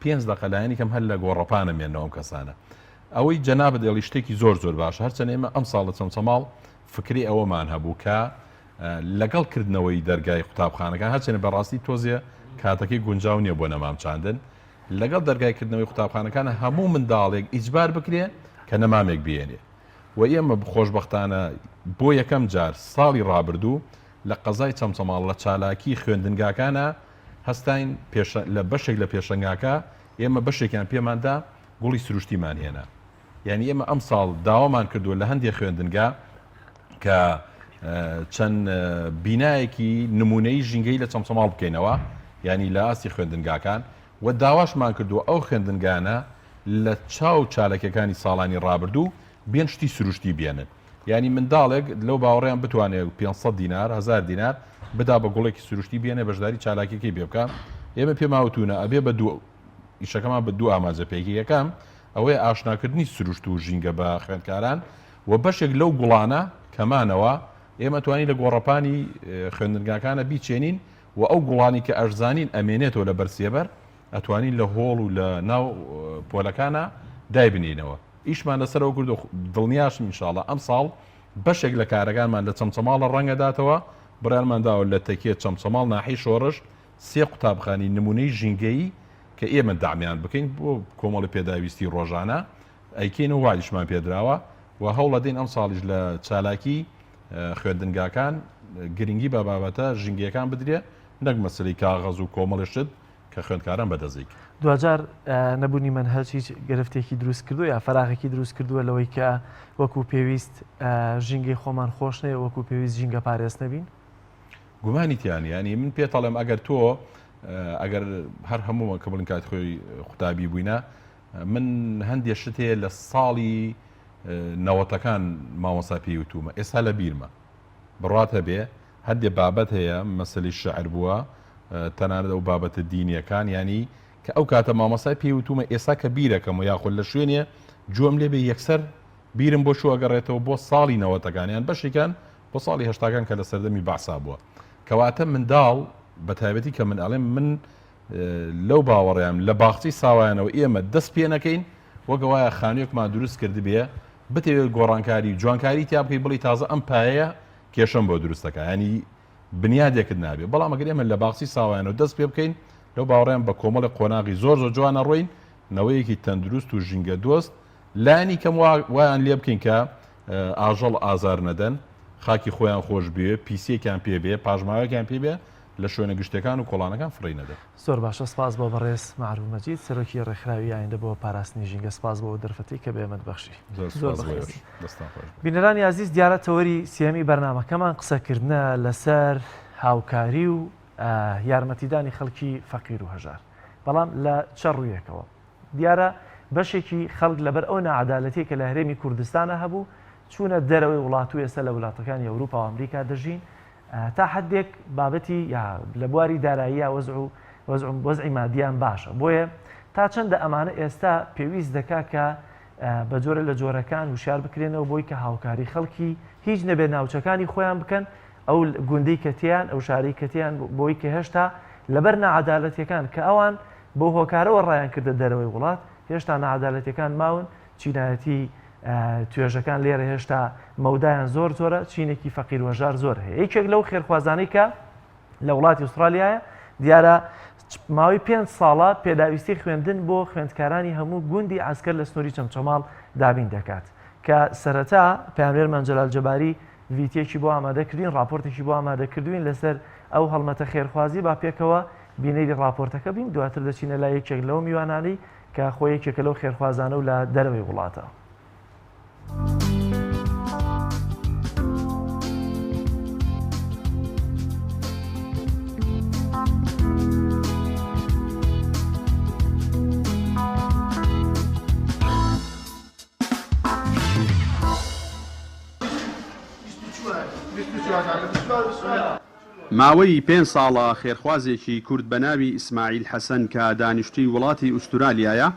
پێنج دەقە لایەنی کەم هەر لە گۆڕەپانە مێنەوە ئەم کەسانە ئەوەی جەنابت ئێڵی شتێکی زۆر زۆر باشە هەرچەند ئێمە ئەم ساڵ لە چەمچەماڵ فکری ئەوەمان هەبوو کە لەگەڵ کردنەوەی دەرگای قوتابخانەکان هەرچەنە بەڕاستی تۆزێ کاتەکەی گونجاو نییە بۆ نەمام چاندن لەگەڵ دەرگای کردنەوەی قوتابخانەکان هەموو منداڵێک ئیجبار بکرێ کە نەمامێک بێنێ و ئێمە خۆشبەختانە بۆ یەکەم جار ساڵی ڕابردوو لە قەزای چەمچەماڵ لە چالاکی خوێندنگاکانا هەستاین لە بەشێک لە پێشەنگاکە ئێمە بەشێکیان پێمان دا گوڵی سروشتیمان هێنا یعنی ئێمە ئەمساڵ داوامان کردووە لە هەندێک خوێندنگا کە چەند بینایەکی نمونەی ژینگەی لە چەمچەماڵ بکەینەوە ینی لە ئاستی خوێندنگاکان و داواشمان کردووە ئەو خوێندنگانە لە چاو چاالەکەکانی ساڵانی ڕابردوو بێن شتی سروشتی بێنن یانی منداڵێک لەو باوەڕەیان بتوانێ 500 دینار هەزار دینار بدا بە گوڵێکی سروشتی بێنێ بەشداری چالاکیەکەی پێ بکا ئێمە پێمان وتونە ئەبێ بە دوو ئیشەکەمان بە دوو ئامانجە پێکی یەکەم ئەوەیە ئاشناکردنی سروشت و ژینگە بە خوێندکاران و بەشێک لەو گوڵانە کەمانەوە ئێمە توانی لە گۆڕەپانی خوێندنگاکانە بیچێنین و ئەو گوڵانی کە ئەشزانین ئەمێنێتەوە لە بەرسێبەر ئەتوانین لە هۆڵ و لە ناو پۆلەکانە دایبنینەوە ئیشمان لەسەرەوە کردو دڵنیاشم ان شاءاللە ئەمساڵ بەشێک لە کارەکانمان لە چەمچەماڵە ڕەنگەداتەوە، بڕیارمان داوە لە تەکیە چەمچەماڵ ناحیەی شۆڕش سێ قوتابخانەی نمونەی ژینگەیی کە ئێمە دەعمیان بکەین بۆ کۆمەڵی پێداویستی ڕۆژانە ئەیکەین و وادیشمان پێدراوە و هەوڵەدەین ئەمساڵیش لە چالاکی خوێندنگاکان گرنگی بە بابەتە ژینگەیەکان بدرێ نەک مەسەلەی کاغەز و کۆمەڵێ شت کە خوێندکاران بەدەست دەیکەن. دواجار نەبوونی مەنهەج هیچ گرفتێکی دروست کردووە یا فەراغێکی دروست کردووە لەوەی کە وەکو پێویست ژینگەی خۆمان خۆش نەوێ وەکو پێویست ژینگە پارێز نەبین؟ گومانی تیا نییە یانی من پێت ئەڵێم ئەگەر تۆ ئەگەر هەر هەموومان کە بڵین کاتی خۆی قوتابی بووینە من هەندێ شت هەیە لە ساڵی نەوەتەکان مامۆستا پێی وتوومە ئێستا لە بیرمە بڕوات هەبێ هەندێ بابەت هەیە مەسەلەی شعر بووە تەنانەت ئەو بابەتە دینیەکان یانی کە ئەو کاتە مامۆستای پێی وتومە ئێستا کە بیرەکەم و یاخود لە شوێنێ گوێم لێ بێ یەکسەر بیرم بۆ چوو ئەگەڕێتەوە بۆ ساڵی نەوەتەکان یان بەشێکیان بۆ ساڵی هەشتاکان کە لە سەردەمی بەعسا بووە کەواتە منداڵ بە تایبەتی کە من ئەڵێم من لەو باوەڕیان لە باخچەی ساوایانەوە ئێمە دەست پێ نەکەین وەک وایە خانوویەکمان دروست کردبێ بتەوێت گۆڕانکاری و جوانکاری تیا بکەی بڵی تازە ئەم پایەیە. کێشەم بۆ دروست دەکا یانی بنیادێکت نابێ بەڵام ئەگەر ئێمە لە باخچەی ساوایانەوە دەست پێ بکەین لەو باوەڕێم بە کۆمەڵێک قۆناغی زۆر زۆر جوان ئەڕۆین نەوەیەکی تەندروست و ژینگە دۆست لانی کەم وایان لێ بکەین کە ئاژەڵ ئازار نەدەن خاکی خۆیان خۆش بوێ پیسیەکیان پێ بێ پاشماوەیەکیان پێ بێ لە شوێنە گشتیەکان و کۆڵانەکان فڕێی نەدەن. زۆر باشە سپاس بۆ بەڕێز مەعروف مەجید سەرۆکی ڕێکخراوی ئایندە بۆ پاراستنی ژینگە سپاس بۆ ئەو دەرفەتەی کە بە ئێمەت بەخشی. زۆر زۆر سپاس بۆ بەخێربێی. ئێوەش دەستتان خۆش بێت. بینەرانی ئازیز دیارە تەوەری سێیەمی بەرنامەکەمان قسەکردنە لەسەر هاوکاری و یارمەتیدانی خەڵکی فەقیر و هەژار بەڵام لە چە ڕوویەکەوە دیارە بەشێکی خەڵک لەبەر ئەو ناعەدالەتیەی کە لە هەرێمی کوردستانا هەبوو چوونە دەرەوەی وڵات و ئێستا لە ولاتەکانی ئەوروپا و ئەمریکا دەژین تا حدێک بابەتی یا لە بواری داراییە وەزع و وەزعی مادیان باشە بۆیە تا چەندە ئەمانە ئێستا پێویست دەکا کە بە جۆرە لە جۆرەکان وشار بکرێنەوە بۆی کە هاوکاری خەڵکی هیچ نەبێت ناوچەکانی خۆیان بکەن ئەو گوندەی کە تێیان ئەو شارەی کە تێیان بۆی کە هێشتا لەبەر ناعەدالەتیەکان کە ئەوان بەو هۆکارەوە ڕایان کردە دەرەوەی وڵات هێشتا ناعەدالەتیەکان ماون چینایەتی توێژەکان لێرە هێشتا مەودایان زۆر زۆرە چینێکی فەقیر وەژار زۆر هەیە یەکێک لەو خێرخوازانەی کە لە وڵاتی ئوسترالیایە دیارە ماوەی پێنج ساڵە پێداویستی خوێندن بۆ خوێندکارانی هەموو گوندی عسکەر لە سنووری چەمچەماڵ دابین دەکات کە سەرەتا پەیامنێرمان جەلال جەباری ڤیتیەکی بۆ ئامادە کردین، ڕاپۆرتێکی بۆ ئامادە کردوین لەسەر ئەو هەڵمەتە خێرخوازی، با پێکەوە بینەری ڕاپۆرتەکە بین، دواتر دەچینە لای یەکێک لەو میوانانەی کە خۆی یەکێکە لەو خێرخوازانە و لە دەرەوەی وڵاتە. ماوەی پێنج ساڵە خێرخوازێکی کورد بە ناوی ئیسماعیل حەسەن کە دانیشتووی وڵاتی ئوسترالیایە،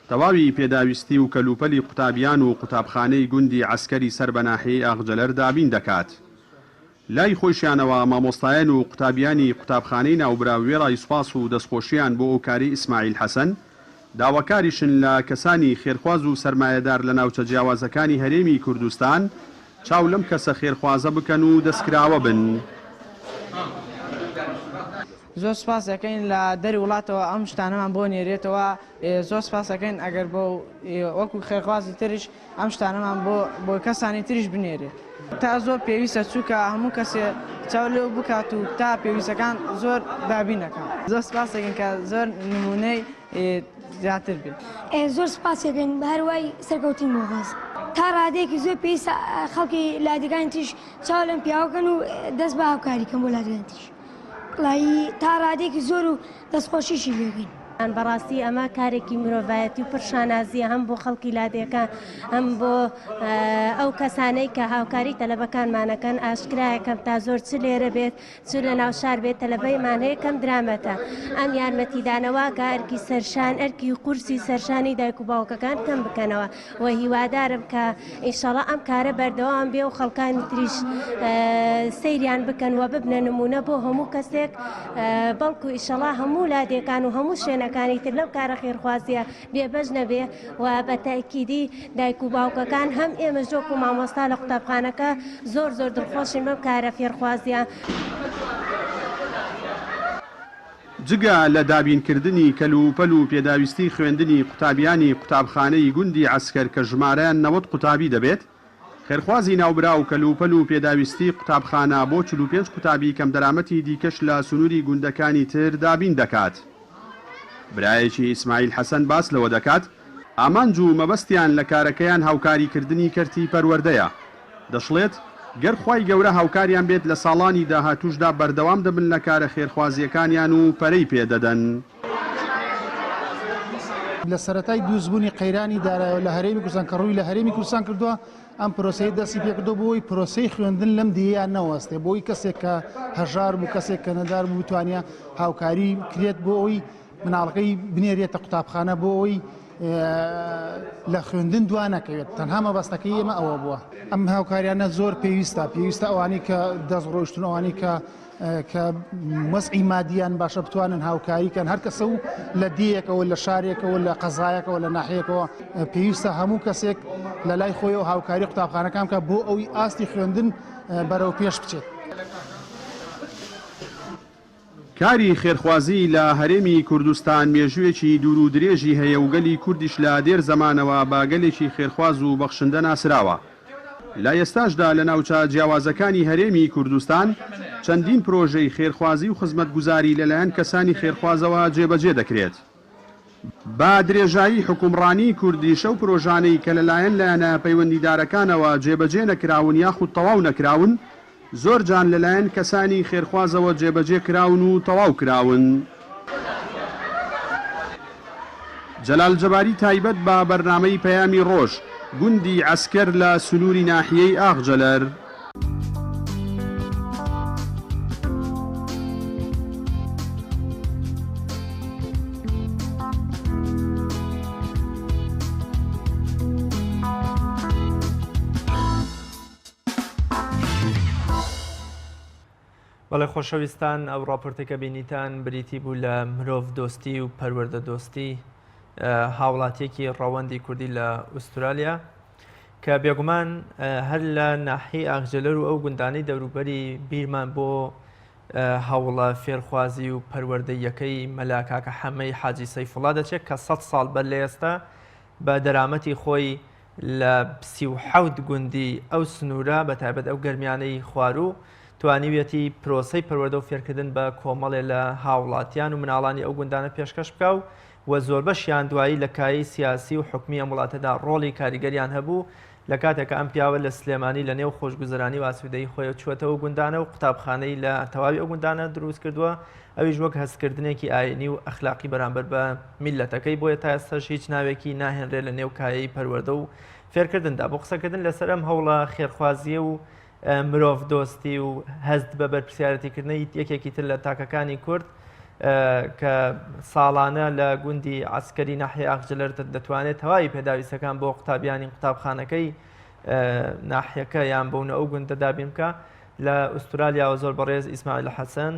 تەواوی پێداویستی و کەلوپەلی قوتابیان و قوتابخانەی گوندی عەسکەری سەر بە ناحیەی ئاغجەلەر دابین دەکات. لای خۆیشیانەوە مامۆستایان و قوتابیانی قوتابخانەی ناوبراو وێڕای سوپاس و دەستخۆشیان بۆ ئەو کارەی ئیسماعیل حەسەن، داواکاریشن لە کەسانی خێرخواز و سەرمایەدار لە ناوچە جیاوازەکانی هەرێمی کوردستان چاو لەم کەسە خێرخوازە بکەن و دەستکراوە بن. زۆر سوپاس ئەکەین لە دەری وڵاتەوە ئەم شتانەمان بۆ نێرێتەوە زۆر سوپاس ئەکەین ئەگەر بۆ وەکو خێرخوازی تریش ئەم شتانەمان بۆ بۆ کەسانی تریش بنێرێت. تا زۆر پێویستە چوکە هەموو کەسێ چاو لێو بکات و تا پێویستەکان زۆر دابین ئەکا. زۆر سپاس ئەکەین کە زۆر نمونەی زیاتر بێت. زۆر سپاسی ئەکەین هەروای سەرکەوتنی بۆ خواست. تا ڕادەیەکی زۆر پێویستە خەڵکی لادێکانی تریش چاو لەم پیاوە کەن و دەست بە هاوکاری کەن بۆ لادێکانی تریش. وەڵایی تا ڕادەیەکی زۆر و دەستخۆشیشی لێکەین. بەڕاستی ئەمە کارێکی مرۆڤایەتی و پڕ شانازیە هەم بۆ خەڵکی لادێکان هەم بۆ ئەو کەسانەی کە هاوکاری تەلەبەکانمانەکەن ئاشکرایە کەم تا زۆر چ لێرە بێت چ لە ناو شار بێت تەلەبەیمان هەیە کەم درامەتە ئەم یارمەتیدانەوە کە ئەرکی سەرشان ئەرکی قورسی سەرشانی دایک و باوکەکان کەم بکەنەوە و هیوادارم کە ئینشەڵا ئەم کارە بەردەوام بێ و خەڵکانی تریش سەیریان بکەن و ببنە نمونە بۆ هەموو کەسێک بەڵکو ئیشەڵا هەموو لادێکان و هەموو شوێنەکانی تر لەم کارە خێرخوازیە بێبەش نەبێ و بە تاکیدی دایک و باوکەکان هەم ئێمە ژۆک و مامۆستا لە قوتابخانەکە زۆر زۆر دڵخۆشین بەم کارە فێرخوازیە. جگە لە دابینکردنی کەلوپەل و پێداویستی خوێندنی قوتابیانی قوتابخانەی گوندی عەسکەر کە ژمارەیان 90 قوتابی دەبێت، خێرخوازی ناوبراو کەلوپەل و پێداویستی قوتابخانە بۆ 45 قوتابی کەمدەرامەتی دیکەش لە سنوری گوندەکانی تر دابین دەکات. برایەکی ئیسماعیل حەسەن باس لەوە دەکات، ئامانج و مەبەستیان لە کارەکەیان هاوکاریکردنی کەرتی پەروەردەیە، دەشڵێت، گەر خوای گەورە هاوکاریان بێت لە ساڵانی داهاتووشدا بەردەوام دەبن لە کارە خێرخوازییەکانیان و پەرەی پێ دەدەن. لە سەرەتای دروستبوونی قەیرانی دارایەوە لە هەرێمی کوردستان کە ڕووی لە هەرێمی کوردستان کردووە، ئەم پرۆسەیە دەستی پێکردووە بۆ ئەوەی پرۆسەی خوێندن لەم دێیە نەوەستێ، بۆ ئەوەی کەسێک کە هەژار بوو، کەسێک کە نەدار بوو بتوانێ هاوکاری بکرێت بۆ ئەوەی مناڵەکەی بنێرێتە قوتابخانە بۆ ئەوەی لە خوێندن دوا نەکەوێت تەنها مەبەستەکەی ئێمە ئەوە بووە. ئەم هاوکاریانە زۆر پێویستە، پێویستە ئەوانەی کە دەست ڕۆیشتون، ئەوانەی کە. کە وەزعی مادیان باشە بتوانن هاوکاری کەن هەر کەسە و لە دێیەکەوە لە شارێکەوە لە قەزایەکەوە لە ناحیەکەوە پێویستە هەموو کەسێک لە لای خۆیەوە هاوکاری قوتابخانەکان بکات بۆ ئەوی ئاستی خوێندن بەرەو پێش بچێت. کاری خێرخوازی لە هەرێمی کوردستان مێژوویەکی دوور و درێژی هەیە و گەلی کوردیش لە دێر زەمانەوە بە گەلێکی خێرخواز و بەخشندە ناسراوە. لە ئێستاشدا لە ناوچە جیاوازەکانی هەرێمی کوردستان چەندین پرۆژەی خێرخوازی و خزمەتگوزاری لەلایەن کەسانی خێرخوازەوە جێبەجێ دەکرێت. بە درێژایی حوکمڕانیی کوردیش ئەو پرۆژانەی کە لەلایەن لایەنە پەیوەندیدارەکانەوە جێبەجێ نەکراون یاخود تەواو نەکراون، زۆر جان لەلایەن کەسانی خێرخوازەوە جێبەجێ کراون و تەواو کراون. جەلال جەباری تایبەت بە بەرنامەی پەیامی ڕۆژ، گوندی عەسکەر لە سنووری ناحیەی ئاغجەلەر. بەڵێ خۆشەویستان ئەو ڕاپۆرتەی کە بینیتان بریتی بوو لە مرۆڤ دۆستی و پەروەردە دۆستی هاوڵاتیەکی ڕەوەندی کوردی لە ئوسترالیا کە بێگومان هەر لە ناحی ئاغجەلەر و ئەو گوندانەی دەوروبەری بیرمان بۆ هەوڵە فێرخوازی و پەروەردەیەکەی مەلا کاکە حەمەی حاجی سەیفوڵا دەچێت کە 100 ساڵ بەر لە ئێستا بە دەرامەتی خۆی لە 37 گوندی ئەو سنوورە بە تایبەت ئەو گەرمیانەی خواروو توانیویەتی پرۆسەی پەروەردە و فێرکردن بە کۆمەڵێ لە هاوڵاتیان و مناڵانی ئەو گوندانە پێشکەش بکا و و زۆربەشیان دوایی لە کایەی سیاسی و حکومی ئەم وڵاتەدا ڕۆڵی کاریگەریان هەبوو لە کاتێکا ئەم پیاوە لە سلێمانی لە نێو خۆشگوزەرانی و ئاسوودەیی خۆیەوە چووەتەوە گوندانە و قوتابخانەی لە تەواوی ئەو گوندانە دروست کردووە ئەویش وەک هەستکردنێکی ئاینی و ئەخلاقی بەرامبەر بە میللەتەکەی بۆیە تا ئێستاش هیچ ناوێکی ناهێنرێ لە نێو کایەی پەروەردە و فێرکردندا بۆ قسەکردن لەسەر ئەم هەوڵە خێرخوازییە و مرۆڤ دۆستی و هەست بە بەرپرسیارەتیکردنی یەکێکی تر لە تاکەکانی کورد کە ساڵانە لە گوندی عسکەری ناحیە ئاغجلەر دەتوانێت تەواوی پێداویستەکان بۆ قوتابیانی قوتابخانەکەی ناحیەکە یان بوونە ئەو گوندە دابین بکە لە ئوسترالیاوە زۆر بەڕێز ئیسماعیل حەسەن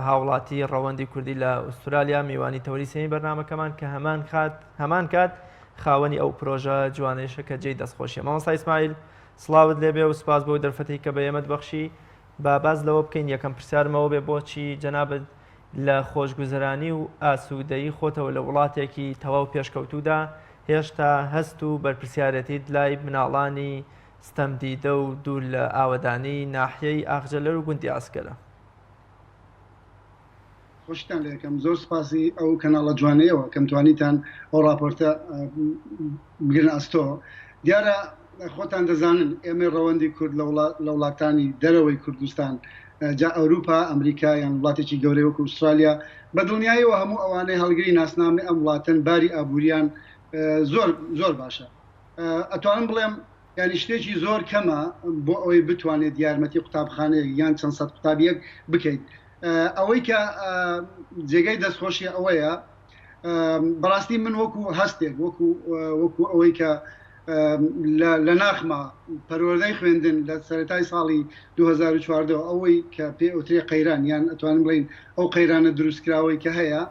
هاوڵاتی ڕەوەندی کوردی لە ئوسترالیا میوانی تەوەری سێمی بەرنامەکەمان کە هەمان کات هەمان کات خاوەنی ئەو پرۆژە جوانەیشە کە جێی دەستخۆشیە مامۆستا ئیسماعیل سڵاوت لێبێ و سپاس بۆ دەرفەتێک کە بە ئێمەت بەخشی با باس لەوە بکەین یەکەم پرسیارم ئەوە بێ بۆچی جەنابت لە خۆشگوزەرانی و ئاسوودەیی خۆتەوە لە وڵاتێکی تەواو پێشکەوتوودا هێشتا هەست و بەرپرسیارێتیت لای مناڵانی ستەمدیدە و دوور لە ئاوەدانی ناحیەی ئاغجەلەر و گوندی عەسکەرە؟ خۆشیتان لێ ئەکەم زۆر سپاسی ئەو کەناڵە جوانەیەوە کەم توانیتان ئەو ڕاپۆرتە بگرن ئەستۆ دیارە خۆتان دەزانن ئێمەی ڕەوەندی کورد لە وڵاتانی دەرەوەی کوردستان جا ئەوروپا ئەمریکا یان وڵاتێکی گەورەی وەکو ئوسترالیا بە دڵنیاییەوە هەموو ئەوانەی هەڵگری ناسنامەی ئەم وڵاتەن باری ئابووریان زۆر زۆر باشە ئەتوانم بڵێم یانی شتێکی زۆر کەمە بۆ ئەوەی بتوانێت یارمەتی قوتابخانەیەک یان چەند سەد قوتابیەک بکەیت ئەوەی کە جێگەی دەستخۆشی ئەوەیە بەڕاستی من وەکو هەستێک وەکو وەکو ئەوەی کە لە ناخما پەروەردەی خوێندن لە سەرەتای ساڵی 2014 ئەوەی کە پێ ئەوترێ قەیران یان ئەتوانم بڵین ئەو قەیرانە دروستکراوەی کە هەیە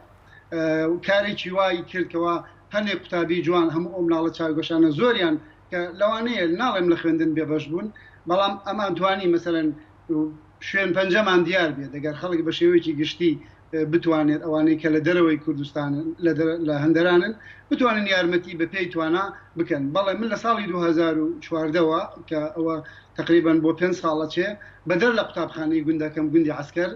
کارێکی وای کردکەوە هەنێک قوتابی جوان هەموو ئەو مناڵە چاوگەشانە زۆریان کە لەوانەیە ناڵێم لە خوێندن بێبەش بوون بەڵام ئەمان توانی مەسەلەن شوێن پەنجەمان دیار بێت ئەگەر خەڵک بە شێوەیەکی گشتی بتوانێت ئەوانەی کە لە دەرەوەی کوردستانن لە هەندەرانن بتوانن یارمەتی بە پێی توانا بکەن بەڵێ من لە ساڵی 2014 وە کە ئەوە تقریبا بۆ پێنج ساڵ ئەچێ بەدەر لە قوتابخانەی گوندەکەم گوندی عەسکەر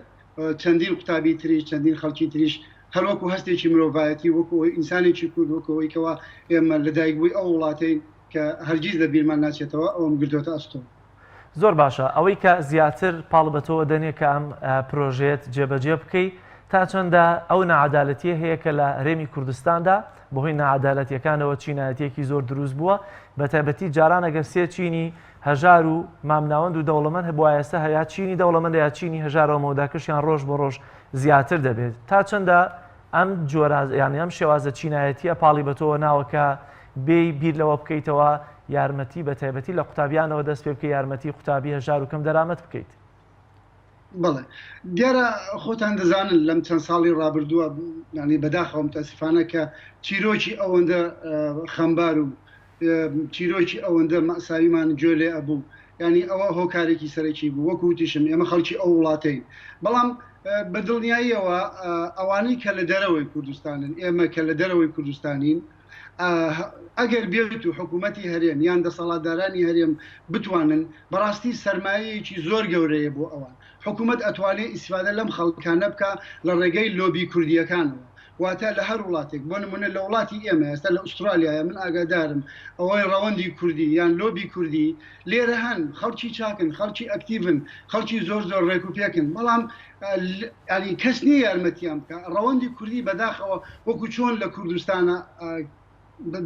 چەندین قوتابی تریش چەندین خەڵکی تریش هەر وەکو هەستێکی مرۆڤایەتی وەکو ئەوەی ئینسانێکی کورد وەکو ئەوەی کەوا ئێمە لەدایکبووی ئەو وڵاتەین کە هەرگیز لە بیرمان ناچێتەوە ئەوەم گرتۆتە ئەستۆ. زۆر باشە ئەوەی کە زیاتر پاڵ بە تۆوە دەنێ کە ئەم پرۆژەیەت جێبەجێ بکەی تا چەندە ئەو ناعەدالەتیە هەیە کە لە هەرێمی کوردستاندا بەهۆی ناعەدالەتیەکانەوە چینایەتیەکی زۆر دروست بووە بەتایبەتی جاران ئەگەر سێ چینی هەژار و مامناوەند و دەوڵەمەند هەبوایە ئێستا یا چینی دەوڵەمەندە یا چینی هەژارەوە مەوداکەشیان ڕۆژ بۆ ڕۆژ زیاتر دەبێت تا چەندە ئەم جۆرە یانی ئەم شێوازە چینایەتیە پاڵی بە تۆوە ناوە کە بێی بیر لەوە بکەیتەوە یارمەتی بە تایبەتی لە قوتابیانەوە دەست پێ بکەی یارمەتی قوتابی هەژار و کەم دەرامەت بکەیت؟ بەڵێ دیارە خۆتان دەزانن لەم چەند ساڵی ڕابردووە یانی بەداخەوە متاسفانە کە چیرۆکی ئەوەندە خەمبار و چیرۆکی ئەوەندە مەساویمان گوێ لێ ئەبوو ینی ئەوە هۆکارێکی سەرەکی بوو وەکو وتیشم ئێمە خەڵکی ئەو وڵاتەین بەڵام بە دڵنیاییەوە ئەوانەی کە لە دەرەوەی کوردستانن ئێمە کە لە دەرەوەی کوردستانین ئەگەر بێت و حکوومەتی هەرێم یان دەسەڵاتدارانی هەرێم بتوانن بەڕاستی سەرمایەیەکی زۆر گەورەیە بۆ ئەوان حکوومەت ئەتوانێ ئیسفادە لەم خەڵکانە بکا لە ڕێگەی لۆبی کوردییەکانەوە واتە لە هەر وڵاتێک بۆ نمونە لە وڵاتی ئێمە ئێستا لە ئوسترالیایە من ئاگادارم ئەوەی ڕەوەندی کوردی یان لۆبی کوردی لێرە هەن خەڵکی چاکن خەڵکی ئەکتیڤن خەڵکی زۆر زۆر ڕێک و پێکن بەڵام یانی کەس نییە یارمەتیان بکا ڕەوەندی کوردی بەداخەوە وەکو چۆن لە کوردستانە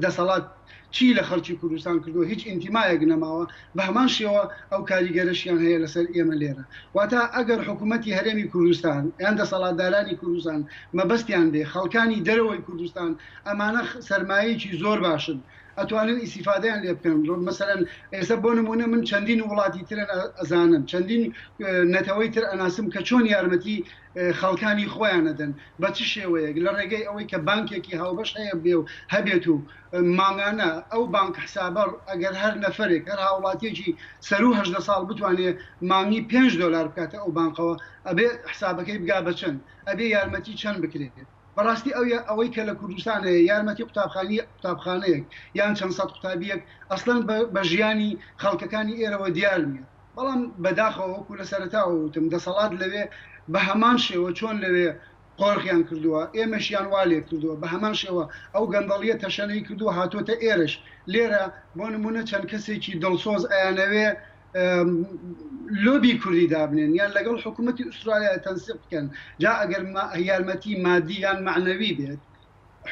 دەسەڵات چی لە خەڵکی کوردستان کردووە هیچ ئینتیمایەک نەماوە بە هەمان شێوە ئەو کاریگەرەشیان هەیە لەسەر ئێمە لێرە واتە ئەگەر حکوومەتی هەرێمی کوردستان یان دەسەڵاتدارانی کوردستان مەبەستیان بێ خەڵکانی دەرەوەی کوردستان ئەمانە سەرمایەکی زۆر باشن ئەتوانن ئیسیفادەیان لێ بکەن مەسەلەن ئێستا بۆ نمونە من چەندین وڵاتی ترن ئەزانم چەندین نەتەوەی تر ئەناسم کە چۆن یارمەتی خەڵکانی خۆیان ئەدەن بە چ شێوەیەک لە ڕێگەی ئەوەی کە بانکێکی هاوبەش هەیە بێ و هەبێت و مانگانە ئەو بانک حسابە ئەگەر هەر نەفەرێک هەر هاوڵاتیەکی سەروو 18 ساڵ بتوانێ مانگی 5 دۆلار بکاتە ئەو بانقەوە ئەبێ حسابەکەی بگا بە چەند ئەبێ یارمەتی چەند بکرێت بەڕاستی ئەو ئەوەی کە لە کوردستان هەیە یارمەتی قوتابخانی قوتابخانەیەک یان چەند سەد قوتابیەک ئەسڵەن بە ژیانی خەڵکەکانی ئێرەوە دیار نییە بەڵام بەداخەوە وەکو لە سەرەتاوە وتم دەسەڵات لەوێ بە هەمان شێوە چۆن لەوێ قۆرخیان کردووە ئێمەشیان وا لێ کردووە بە هەمان شێوە ئەو گەندەڵیە تەشەنەی کردووە هاتۆتە ئێرەش لێرە بۆ نمونە چەند کەسێکی دڵسۆز ئەیانەوێ لۆبی کوردی دابنێن یان لەگەڵ حکوومەتی ئوسترالیا تەنسیق بکەن جا ئەگەر یارمەتی مادی یان مەعنەوی بێت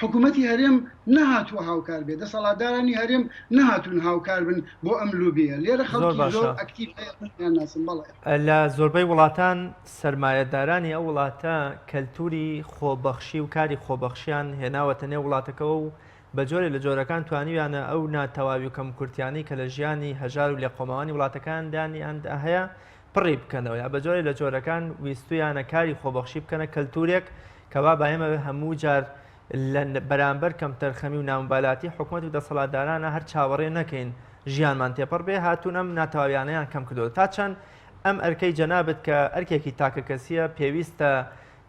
حکوومەتی هەرێم نەهاتووە هاوکار بێت دەسەڵاتدارانی هەرێم نەهاتوون هاوکار بن بۆ ئەم لوبیە لێرە خەڵکی زۆر ئەکتیڤ هەیە ناسم بەڵێ. لە زۆربەی وڵاتان سەرمایەدارانی ئەو وڵاتە کەلتوری خۆبەخشی و کاری خۆبەخشیان هێناوەتە نێو وڵاتەکەوە و بە جۆرێ لە جۆرەکان توانیویانە ئەو ناتەواوی و کەموکورتیانەی کە لە ژیانی هەژار و لێقەوماوانی وڵاتەکاندانیاندا هەیە پڕی بکەنەوە یا بە جۆرێ لە جۆرەکان ویستویانە کاری خۆبەخشی بکەنە کەلتورێک کەوا با ئێمە هەموو جار لە بەرامبەر کەمتەرخەمی و ناموبالاتی حکومەت و دەسەڵاتدارانە هەر چاوەڕێ نەکەین ژیانمان تێپەڕ بێ هاتوون ئەم ناتەواویانەیان کەم کردەوە تا چەند ئەم ئەرکەی جەنابت کە ئەرکێکی تاکەکەسیە پێویستە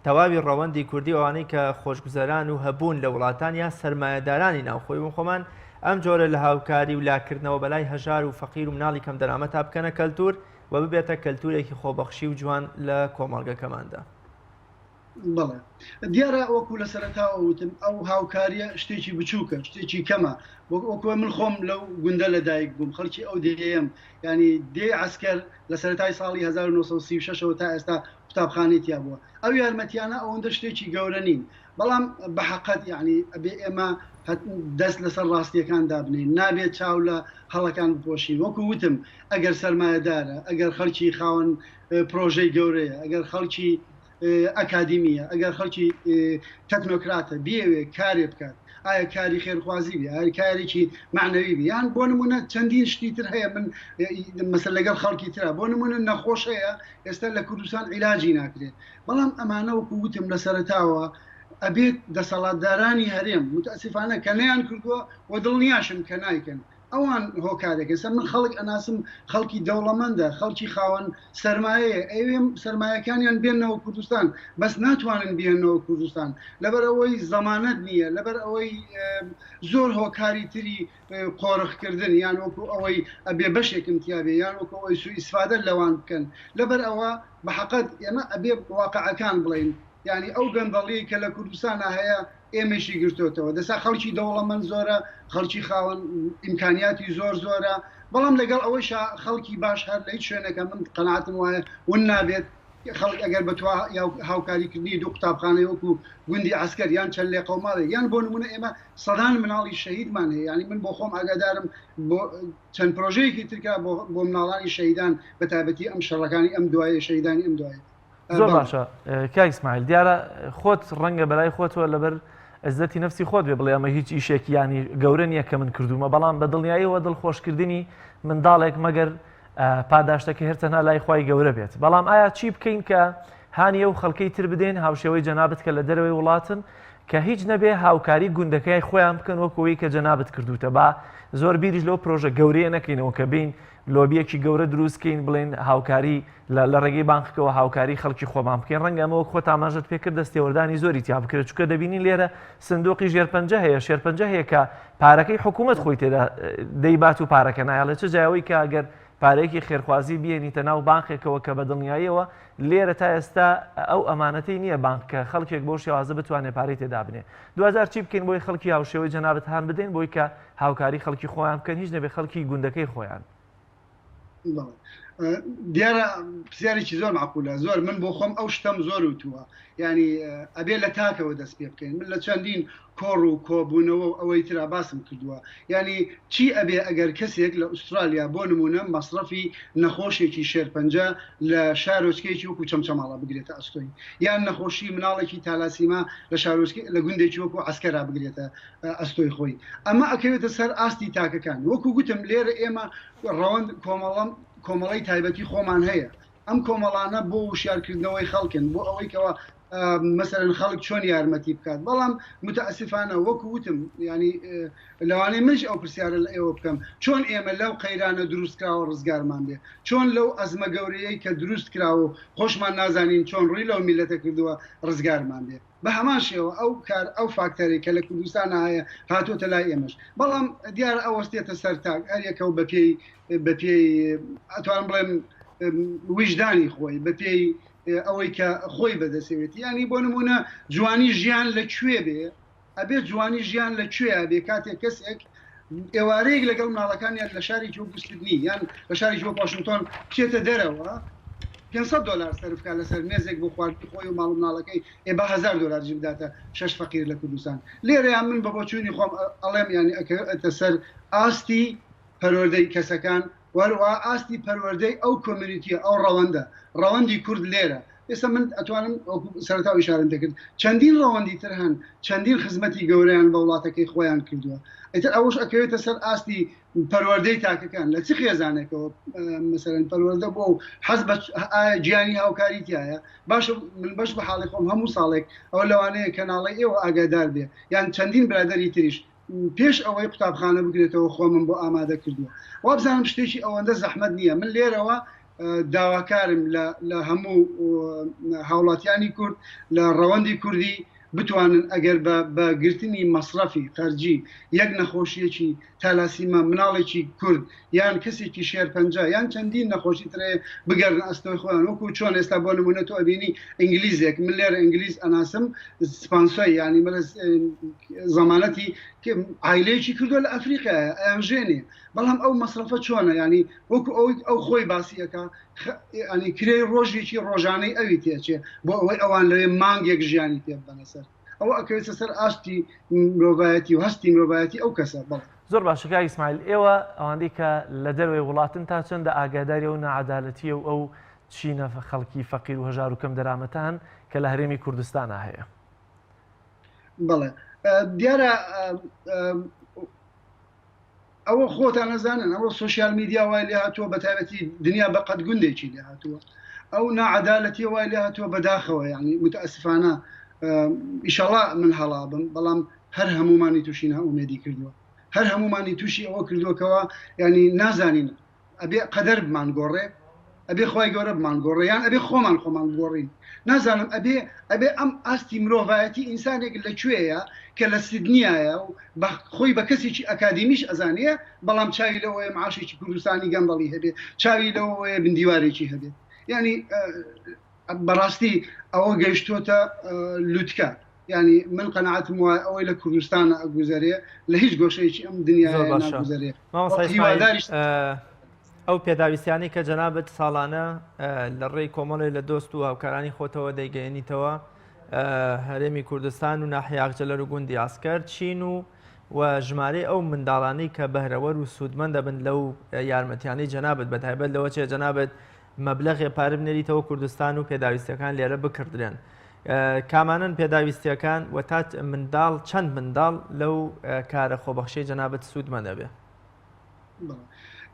تەواوی ڕەوەندی کوردی و ئەوانەی کە خۆشگوزەران و هەبوون لە وڵاتان یا سەرمایەدارانی ناوخۆی بوون خۆمان ئەم جۆرە لە هاوکاری و لاکردنەوە بەلای هەژار و فەقیر و مناڵی کەم دەرامەتا بکەنە کەلتور و ببێتە کەلتورێکی خۆبەخشی و جوان لە کۆمەڵگەکەماندا. بەڵێ دیارە وەکو لە سەرەتاوە وتم ئەو هاوکاریە شتێکی بچووکە شتێکی کەمە وەکو من خۆم لەو گوندە لەدایک بووم خەڵکی ئەو دێیەم یانی دێی عەسکەر لە سەرەتای ساڵی 1936 ەوە تا ئێستا قوتابخانەی تیا بووە ئەو یارمەتیانە ئەوەندە شتێکی گەورە نین بەڵام بە حەقەت یعنی ئەبێ ئێمە دەست لەسەر ڕاستیەکان دابنین نابێت چاو لە هەڵەکان بپۆشین وەکو وتم ئەگەر سەرمایەدارە ئەگەر خەڵکی خاوەن پرۆژەی گەورەیە ئەگەر خەڵکی ئەکادیمیە ئەگەر خەڵکی تەکنۆکراتە بیەوێ کارێ بکات ئایا کاری خێرخوازی بێ ئایا کارێکی معنەوی بێ یان بۆ نمونە چەندین شتی تر هەیە من مەسەر لەگەڵ خەڵکی ترا بۆ نمونە نەخۆش هەیە ئێستا لە کوردستان عیلاجی ناکرێت بەڵام ئەمانە وەکو وتم لە سەرەتاوە ئەبێت دەسەڵاتدارانی هەرێم متاسفانە کە نەیان کردووە و دڵنیاشم کە نایکەن ئەوان هۆکارێک ئێستا من خەڵک ئەناسم خەڵکی دەوڵەمەندە خەڵکی خاوەن سەرمایەیە ئەوێ سەرمایەکانیان بێنەوە کوردستان بەس ناتوانن بێنەوە کوردستان لەبەر ئەوەی زەمانەت نییە لەبەر ئەوەی زۆر هۆکاری تری قۆرخکردن یان وەکو ئەوەی ئەبێ بەشێکم تیاابێ یان وەکو ئەوەی سو ئیسفادە لەوان بکەن لەبەر ئەوە بە حەقەت ئێمە ئەبێ واقعەکان بڵین یعنی ئەو گەندەڵیەی کە لە کوردستانە هەیە ئێمەشی گرتۆتەوە دەسا خەڵکی دەوڵەمەند زۆرە خەڵکی خاوەن ئیمکانیاتی زۆر زۆرە بەڵام لەگەڵ ئەوەیشا خەڵکی باش هەر لە هیچ شوێنێکە من قەناعەتم وایە ون نابێت خەڵک ئەگەر بەتوا هاوکاریکردنی دوو قوتابخانەی وەکو گوندی عەسکەر یان چەند لێقەوماوێک یان بۆ نمونە ئێمە سەدان مناڵی شەهیدمان هەیە یانی من بۆ خۆم ئاگادارم بۆ چەند پرۆژەیەکی ترکە بۆ مناڵانی شەهیدان بە تایبەتی ئەم شەڕەکانی ئەم دوایە شەهیدانی ئەم دوایە زۆر باشە کاک ئیسماعیل دیارە خۆت ڕەنگە بەلای خۆتەوە لەبەر عزەتی نەفسی خۆت بێ بڵێ ئەمە هیچ ئیشێکی ینی گەورە نییە کە من کردومە بەڵام بە دڵنیاییەوە دڵخۆشکردنی منداڵێک مەگەر پاداشتەکە هەر تەنها لای خوای گەورە بێت بەڵام ئایا چی بکەین کە هانی ئەو خەڵکەی تر بدەین هاوشێوەی جەنابت کە لە دەرەوەی وڵاتن کە هیچ نەبێ هاوکاری گوندەکەی خۆیان بکەن وەک ئەوەی کە جەنابت کردوتە با زۆر بیریش لەو پرۆژە گەورەیە نەکەینەوە کە بین لۆبیەکی گەورە دروستکەین بڵێن هاوکاری لە ڕێگەی بانقکەوە هاوکاری خەڵکی خۆمان بکەین ڕەنگە ئەمە وەک خۆت ئاماژەت پێکرد دەستێوەردانی زۆری تیا بکرێت چونکە دەبینین لێرە سندوقی ژێرپەنجە هەیە شێرپەنجە هەیە کە پارەکەی حکوومەت خۆی تێدا دەیبات و پارەکە نایەڵێت چ جایەوەی کە ئەگەر پارەیەکی خێرخوازی بێنیتە ناو بانقێکەوە کە بە دڵنیاییەوە لێرە تا ئێستا ئەو ئەمانەتەی نییە بانق کە خەڵکێک بۆ شێوازە بتوانێت پارەی تێدا بنێ دواجار چی بکەین بۆی خەڵکی هاوشێوەی جەنابت هان بدەین بۆی کە هاوکاری خەڵکی خۆیان بکەن هیچ نەبێ خەڵکی گوندەکەی خۆیان. دیارە پرسیارێکی زۆر معقولە زۆر من بۆ خۆم ئەو شتەم زۆر وتووە یعنی ئەبێ لە تاکەوە دەست پێ بکەین من لە چەندین کۆڕ و کۆبوونەوە و ئەوەی ترا باسم کردووە یعنی چی ئەبێ ئەگەر کەسێک لە ئوسترالیا بۆ نمونە مەسرەفی نەخۆشێکی شێرپەنجە لە شارۆچکەیەکی وەکو چەمچەماڵە بگرێتە ئەستۆی یان نەخۆشی مناڵێکی تالاسیما لە شارۆچکە لە گوندێکی وەکو عسکەرا بگرێتە ئەستۆی خۆی ئەمە ئەکەوێتە سەر ئاستی تاکەکان وەکو گوتم لێرە ئێمە ڕەوەند کۆمەڵەم کۆمەڵەی تایبەتی خۆمان هەیە ئەم کۆمەڵانە بۆ وشیارکردنەوەی خەڵکن بۆ ئەوەی کەوا مەسەرەن خەڵک چۆن یارمەتی بکات بەڵام متاسفانە وەکو وتم ینی لەوانەیە منش ئەو پرسیارە لە ئێوە بکەم چۆن ئێمە لەو قەیرانە دروستکراوە ڕزگارمان بێ چۆن لەو ئەزمە گەورەیە کە دروست کراوە و خۆشمان نازانین چۆن ڕووی لەو میلەتە کردووە ڕزگارمان بێ بە هەمان شێوە ئەو کار ئەو فاکتەرەی کە لە کوردستانا هەیە هاتۆتە لای ئێمەش بەڵام دیارە ئەوەستێتە سەر تاک هەر یەکەو بە پێی بە پێی ئەتوانم بڵێم ویژدانی خۆی بە پێی ئەوەی کە خۆی بەدەسێتی ینی بۆ نمونە جوانی ژیان لە کوێ بێ ئەبێ جوانی ژیان لە کوێ بێ کاتێک کەسێک ئێوارەیەک لەگەڵ مناڵەکانیان لە شارێکی وەکو سیدنی یان لە شارێکی وەک واشنتۆن بچێتە دەرەوە 500 دلار سەرف کا لەسەر مێزێک بۆ خواردنی خۆی و ماڵ و مناڵەکەی ئێ با 1000 دلاریش بداتە شەش فەقیر لە کوردستان لێرەیان من بە بۆچوونی خۆم ئەڵێم یانی ئەکەوێتە سەر ئاستی پەروەردەی کەسەکان و هەروەها ئاستی پەروەردەی ئەو community ە ئەو ڕەوەندە ڕەوەندی کورد لێرە ئێستا من ئەتوانم وەکو سەرەتا ئیشارەم دەکرد چەندین ڕەوەندی تر هەن چەندین خزمەتی گەورەیان بە وڵاتەکەی خۆیان کردووە ئیتر ئەوەش ئەکەوێتە سەر ئاستی پەروەردەی تاکەکان لە چ خێزانێکەوە مەسەرەن پەروەردە بۆ و حەز بە ئایا گیانی هاوکاری تایە باشە من بەش بە حاڵی خۆم هەموو ساڵێک ئەوە لەوانەیە کەناڵی ئێوە ئاگادار بێ یان چەندین برادری تریش پێش ئەوەی قوتابخانە بگرێتەوە خۆمم بۆ ئامادە کردووە وابزانم شتێکی ئەوەندە زەحمەت نییە من لێرەوە داواکارم لە هەموو هاوڵاتیانی کورد لە ڕەوەندی کوردی بتوانن ئەگەر بە گرتنی مەسرەفی خەرجی یەک نەخۆشیەکی تالاسیما مناڵێکی کورد یان کەسێکی شێرپەنجە یان چەندین نەخۆشی ترێ بگەرن ئەستۆی خۆیان وەکو چۆن ئێستا بۆ نمونە تۆ ئەبینی ئینگلیزێک من لێرە ئینگلیز ئەناسم سپانسۆی ینی مەرە زەمانەتی عیلەیەکی کردووە لە ئەفریقایە ئەیانژێنێ بەڵام ئەو مەسرەفە چۆنە ینی وەکو ئەوەی ئەو خۆی باسی ئەکا ینی کرێی ڕۆژێکی ڕۆژانەی ئەوی تێچێ بۆ ئەوەی ئەوان لەوێ مانگێک ژیانی پێ ببەنە سەر ئەوە ئەکەوێتە سەر ئاستی مرۆڤایەتی و هەستی مرۆڤایەتی ئەو کەسە بەڵێ. زۆر باشە کاک ئیسماعیل ئێوە ئەوانەی کە لە دەرەوەی وڵاتن تا چەندە ئاگاداری ئەو ناعەدالەتیە و ئەو چینە خەڵکی فەقیر و هەژار و کەم دەرامەتە هەن کە لە هەرێمی کوردستانا هەیە؟ بەڵێ دیارە ئەوە خۆتان ئەزانن ئەوە social media وای لێ هاتووە بە تایبەتی دنیا بە قەد گوندێکی لێ هاتووە ئەو ناعەدالەتیە وای لێ هاتووە بەداخەوە یعنی متاسفانە ئیشەڵا من هەڵابم بەڵام هەر هەمومانی تووشی نائومێدی کردووە هەر هەمومانی تووشی ئەوە کردووەکەوە ینی نازانین ئەبێ قەدەر بمانگۆڕێ ئەبێ خوای گەورە بمانگۆڕێ یان ئەبێ خۆمان خۆمان بگۆڕین نازانم ئەبێ ئەبێ ئەم ئاستی مرۆڤایەتی ئینسانێک لە کوێیە کە لە سیدنیایە و بە خۆی بە کەسێکی ئەکادیمیش ئەزانێ بەڵام چاوی لەوەیە معاشێکی کوردستانی گەندەڵی هەبێ چاوی لەوەیە بندیوارێکی هەبێ یعنی بەڕاستی ئەوە گەیشتۆتە لوتکە یانی من قەناعەتم وایە ئەوەی لە کوردستانە ئەگوزەرێ لە هیچ گۆشەیەکی ئەم دنیایە زۆر باشە ناگوزەرێ مامۆستا ئیسماعیل هیواداریش ئەو پێداویستیانەی کە جەنابت ساڵانە لە ڕێی کۆمەڵێ لە دۆست و هاوکارانی خۆتەوە دەیگەیەنیتەوە هەرێمی کوردستان و ناحیە ئاغجەلەر و گوندی عەسکەر چین و و ژمارەی ئەو منداڵانەی کە بەهرەوەر و سوودمەند دەبن لەو یارمەتیانەی جەنابت بە تایبەت لەوە چێ جەنابت مەبلەغێ پارە بنێریتەوە کوردستان و پێداویستیەکان لێرە بکڕدرێن کامانەن پێداویستیەکان و تا منداڵ چەند منداڵ لەو کارە خۆبەخشەی جەنابت سوودمەند ئەبێ؟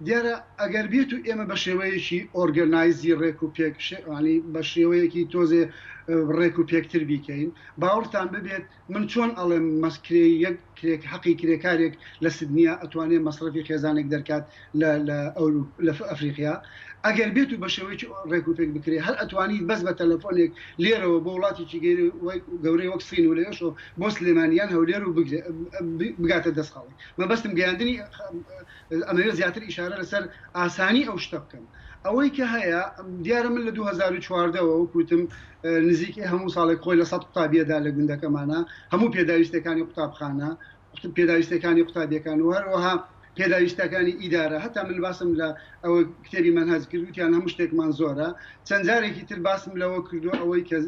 دیارە ئەگەر بێت و ئێمە بە شێوەیەکی organize ی ڕێک و پێک ینی بە شێوەیەکی تۆزێ ڕێک و پێکتر بیکەین باوەڕتان ببێت من چۆن ئەڵێم مەس کرێی یەک کرێک حەقی کرێکارێک لە سدنیا ئەتوانێ مەسرەفی خێزانێک دەرکات لە لە ئەوروپ لە ئەفریقیا ئەگەر بێت و بە شێوەیەکی ڕێک و پێک بکرێ هەر ئەتوانیت بەس بە تەلەفۆنێک لێرەوە بۆ وڵاتێکی گەورەی وەک سین و لەوێشەوە بۆ سلێمانی یان هەولێر و بگرێ بگاتە دەست خەڵک مەبەستم گەیاندنی ئەمەوێ زیاتر ئیشارە لەسەر ئاسانی ئەو شتە بکەم. ئەوەی کە هەیە، دیارە من لە 2014 وە وەک وتم نزیکەی هەموو ساڵێک خۆی لە سەد قوتابیەدا لە گوندەکەمانە هەموو پێداویستەکانی قوتابخانە، پێداویستەکانی قوتابیەکان و هەروەها پێداویستەکانی ئیدارە هەتا من باسم لە ئەوە کتێبی مەنهەج کرد وتیان هەموو شتێکمان زۆرە چەند جارێکی تر باسم لەوە کردو ئەوەی کە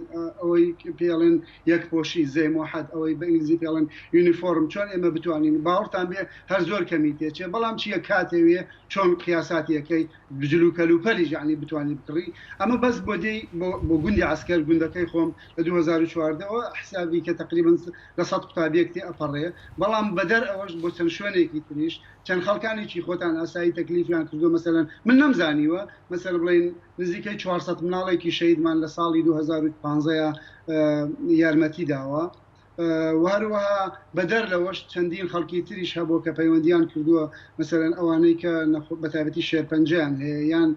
ئەوەی پێڵێن یەکپۆشی زێ موحەد ئەوەی بە ئینگلیزی پێڵێن یونیفۆرم چۆن ئێمە بتوانین باوەڕتان بێ هەر زۆر کەمی تێچێ بەڵام چیە کاتێوێ چۆن قیاساتیەکەی جل و کەلوپەلیش یەعنی بتوانی بکڕی ئەمە بەس بۆ دێی بۆ بۆ گوندی عەسکەر گوندەکەی خۆم لە 2014 ەوە حسابی کە تەقریبەن لە سەد قوتابیەک تێ ئەپەڕێ بەڵام بەدەر ئەوەش بۆ چەند شوێنێکی تریش چەند خەڵکانێکی خۆتان ئاسایی تەکلیفیان کردووە مەسەلەن من نەمزانیوە مەسەلەن بڵێین نزیکەی 400 مناڵێکی شەهیدمان لە ساڵی 2015 یارمەتی داوە و هەروەها بەدەر لەوەش چەندین خەڵکی تریش هەبووە کە پەیوەندیان کردووە مەسەلەن ئەوانەی کە بەتایبەتی شێرپەنجەیان هەیە یان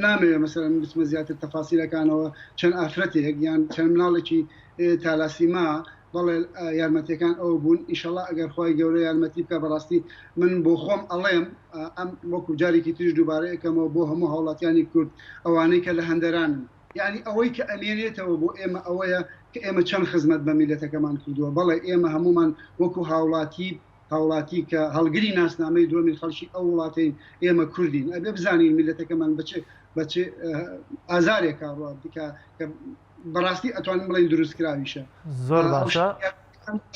نامەوێ مەسەلەن بچمە زیاتر تەفاسیلەکانەوە چەند ئافرەتێک یان چەند مناڵێکی تالاسیما بەڵێ یارمەتیەکان ئەوە بوون ئیشەڵا ئەگەر خوای گەورە یارمەتی بکا بەڕاستی من بۆ خۆم ئەڵێم ئەم وەکو جارێکی تریش دووبارە ئەکەمەوە بۆ هەموو هاوڵاتیانی کورد ئەوانەی کە لە هەندەرانن یعنی ئەوەی کە ئەمێنێتەوە بۆ ئێمە ئەوەیە کە ئێمە چەند خزمەت بە میلەتەکەمان کردووە بەڵێ ئێمە هەمومان وەکو هاوڵاتی هاوڵاتی کە هەڵگری ناسنامەی دووەمین خەڵکی ئەو وڵاتەین ئێمە کوردین ئەبێ بزانین میلەتەکەمان بە چ بە چ ئازارێکا ڕوا بکە کە بەڕاستی ئەتوانم بڵێن دروستکراویشە. زۆر باشە.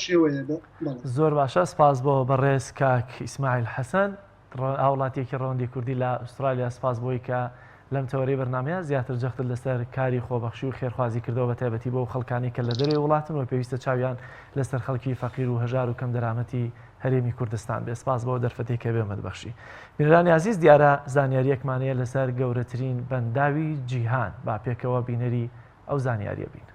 شێوەیە بەڵێ. زۆر باشە سپاس بۆ بەڕێز کاک ئیسماعیل حەسەن هاوڵاتیەکی ڕەوەندی کوردی لە ئوسترالیا سپاس بۆی کە لەم تەوەرەی بەرنامەیە زیاتر جەختت لەسەر کاری خۆبەخشی و خێرخوازی کردەوە بە تایبەتی بۆ خەڵکانی کە لە دەرەوەی وڵاتن و پێویستە چاویان لەسەر خەڵکی فەقیر و هەژار و کەم دەرامەتی هەرێمی کوردستان بێ سپاس بۆ دەرفەتێک کە بێمەت بەخشی بینەرانی ئازیز دیارە زانیاریەکمان هەیە لەسەر گەورەترین بەنداوی جیهان با پێکەوە بینەری ئەو زانیاریە بین.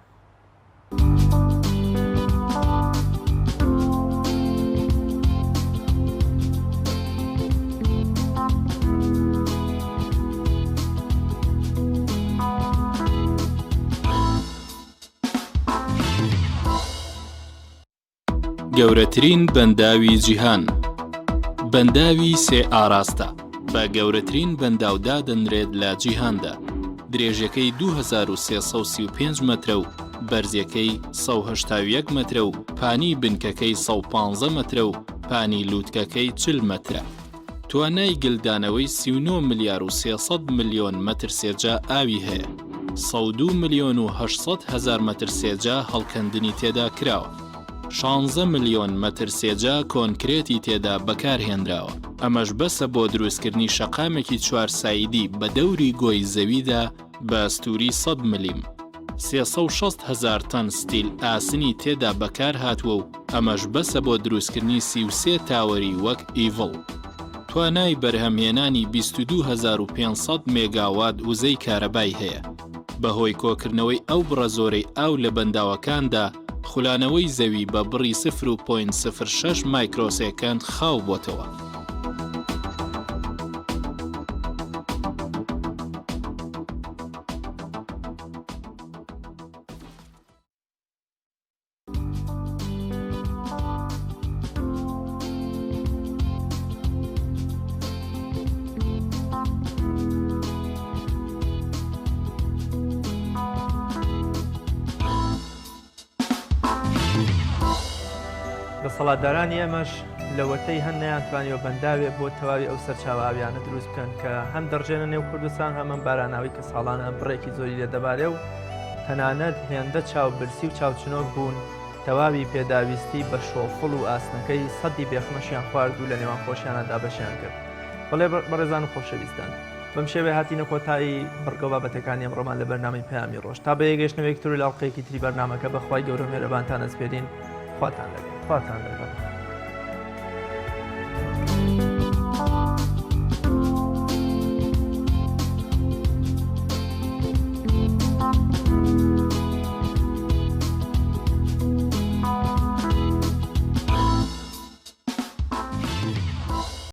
گەورەترین بەنداوی جیهان بەنداوی سێ ئاراستە بە گەورەترین بەنداو دادەنرێت لە جیهاندا درێژەکەی 2335 مەترە و بەرزیەکەی 181 مەترە و پانی بنکەکەی 115 مەترە و پانی لووتکەکەی 40 مەترە. توانای گلدانەوەی 39 ملیار و 300 ملیۆن مەتر سێجا ئاوی هەیە. 102 ملیۆن و 800 هەزار مەتر سێجا هەڵکەندنی تێدا کراوە. شانزە ملیۆن مەتر سێجا کۆنکرێتی تێدا بەکارهێنراوە، ئەمەش بەسە بۆ دروستکردنی شەقامێکی چوار سایدی بە دەوری گۆی زەویدا بە ستوری سەد ملیم. 360 هەزار تەن ستیل ئاسنی تێدا بەکارهاتووە و ئەمەش بەسە بۆ دروستکردنی 33 تاوەری وەک ئیڤڵ. توانای بەرهەمهێنانی 22500 مێگاوات وزەی کارەبای هەیە. بەهۆی کۆکردنەوەی ئەو بڕە زۆرەی ئاو لە بەنداوەکاندا، خولانەوەی زەوی بە بڕی سفر و point 06 microsecond خاو بۆتەوە. دەسەڵاتدارانی ئێمەش لەوەتەی هەن نەیانتوانیوە بەنداوێ بۆ تەواوی ئەو سەرچاوە ئاویانە دروست بکەن کە هەم دەڕژێنە نێو کوردستان هەم ئەم باراناوی کە ساڵانە بڕێکی زۆری لێ دەبارێ و تەنانەت هێندە چاو برسی و چاوچنۆک بوون تەواوی پێداویستی بە شۆفڵ و ئاسنەکەی سەدی بێخمەشیان خوارد و لە نێوان خۆشیانە دابەشیان کرد. بەڵێ بەڕێزان و خۆشەویستان بەم شێوەیە هاتینە کۆتایی بڕگە و بابەتەکانی ئەمڕۆمان لە بەرنامەی پەیامی ڕۆژ تا بە یەکگەیشتنەوەیەکی تر و لە ئەڵقەیەکی تری بەرنامەکە بە خوای گەورە و مێرەبانتان ئەسپێرین خواتان لەگەڵ. خواتان لەگەڵ.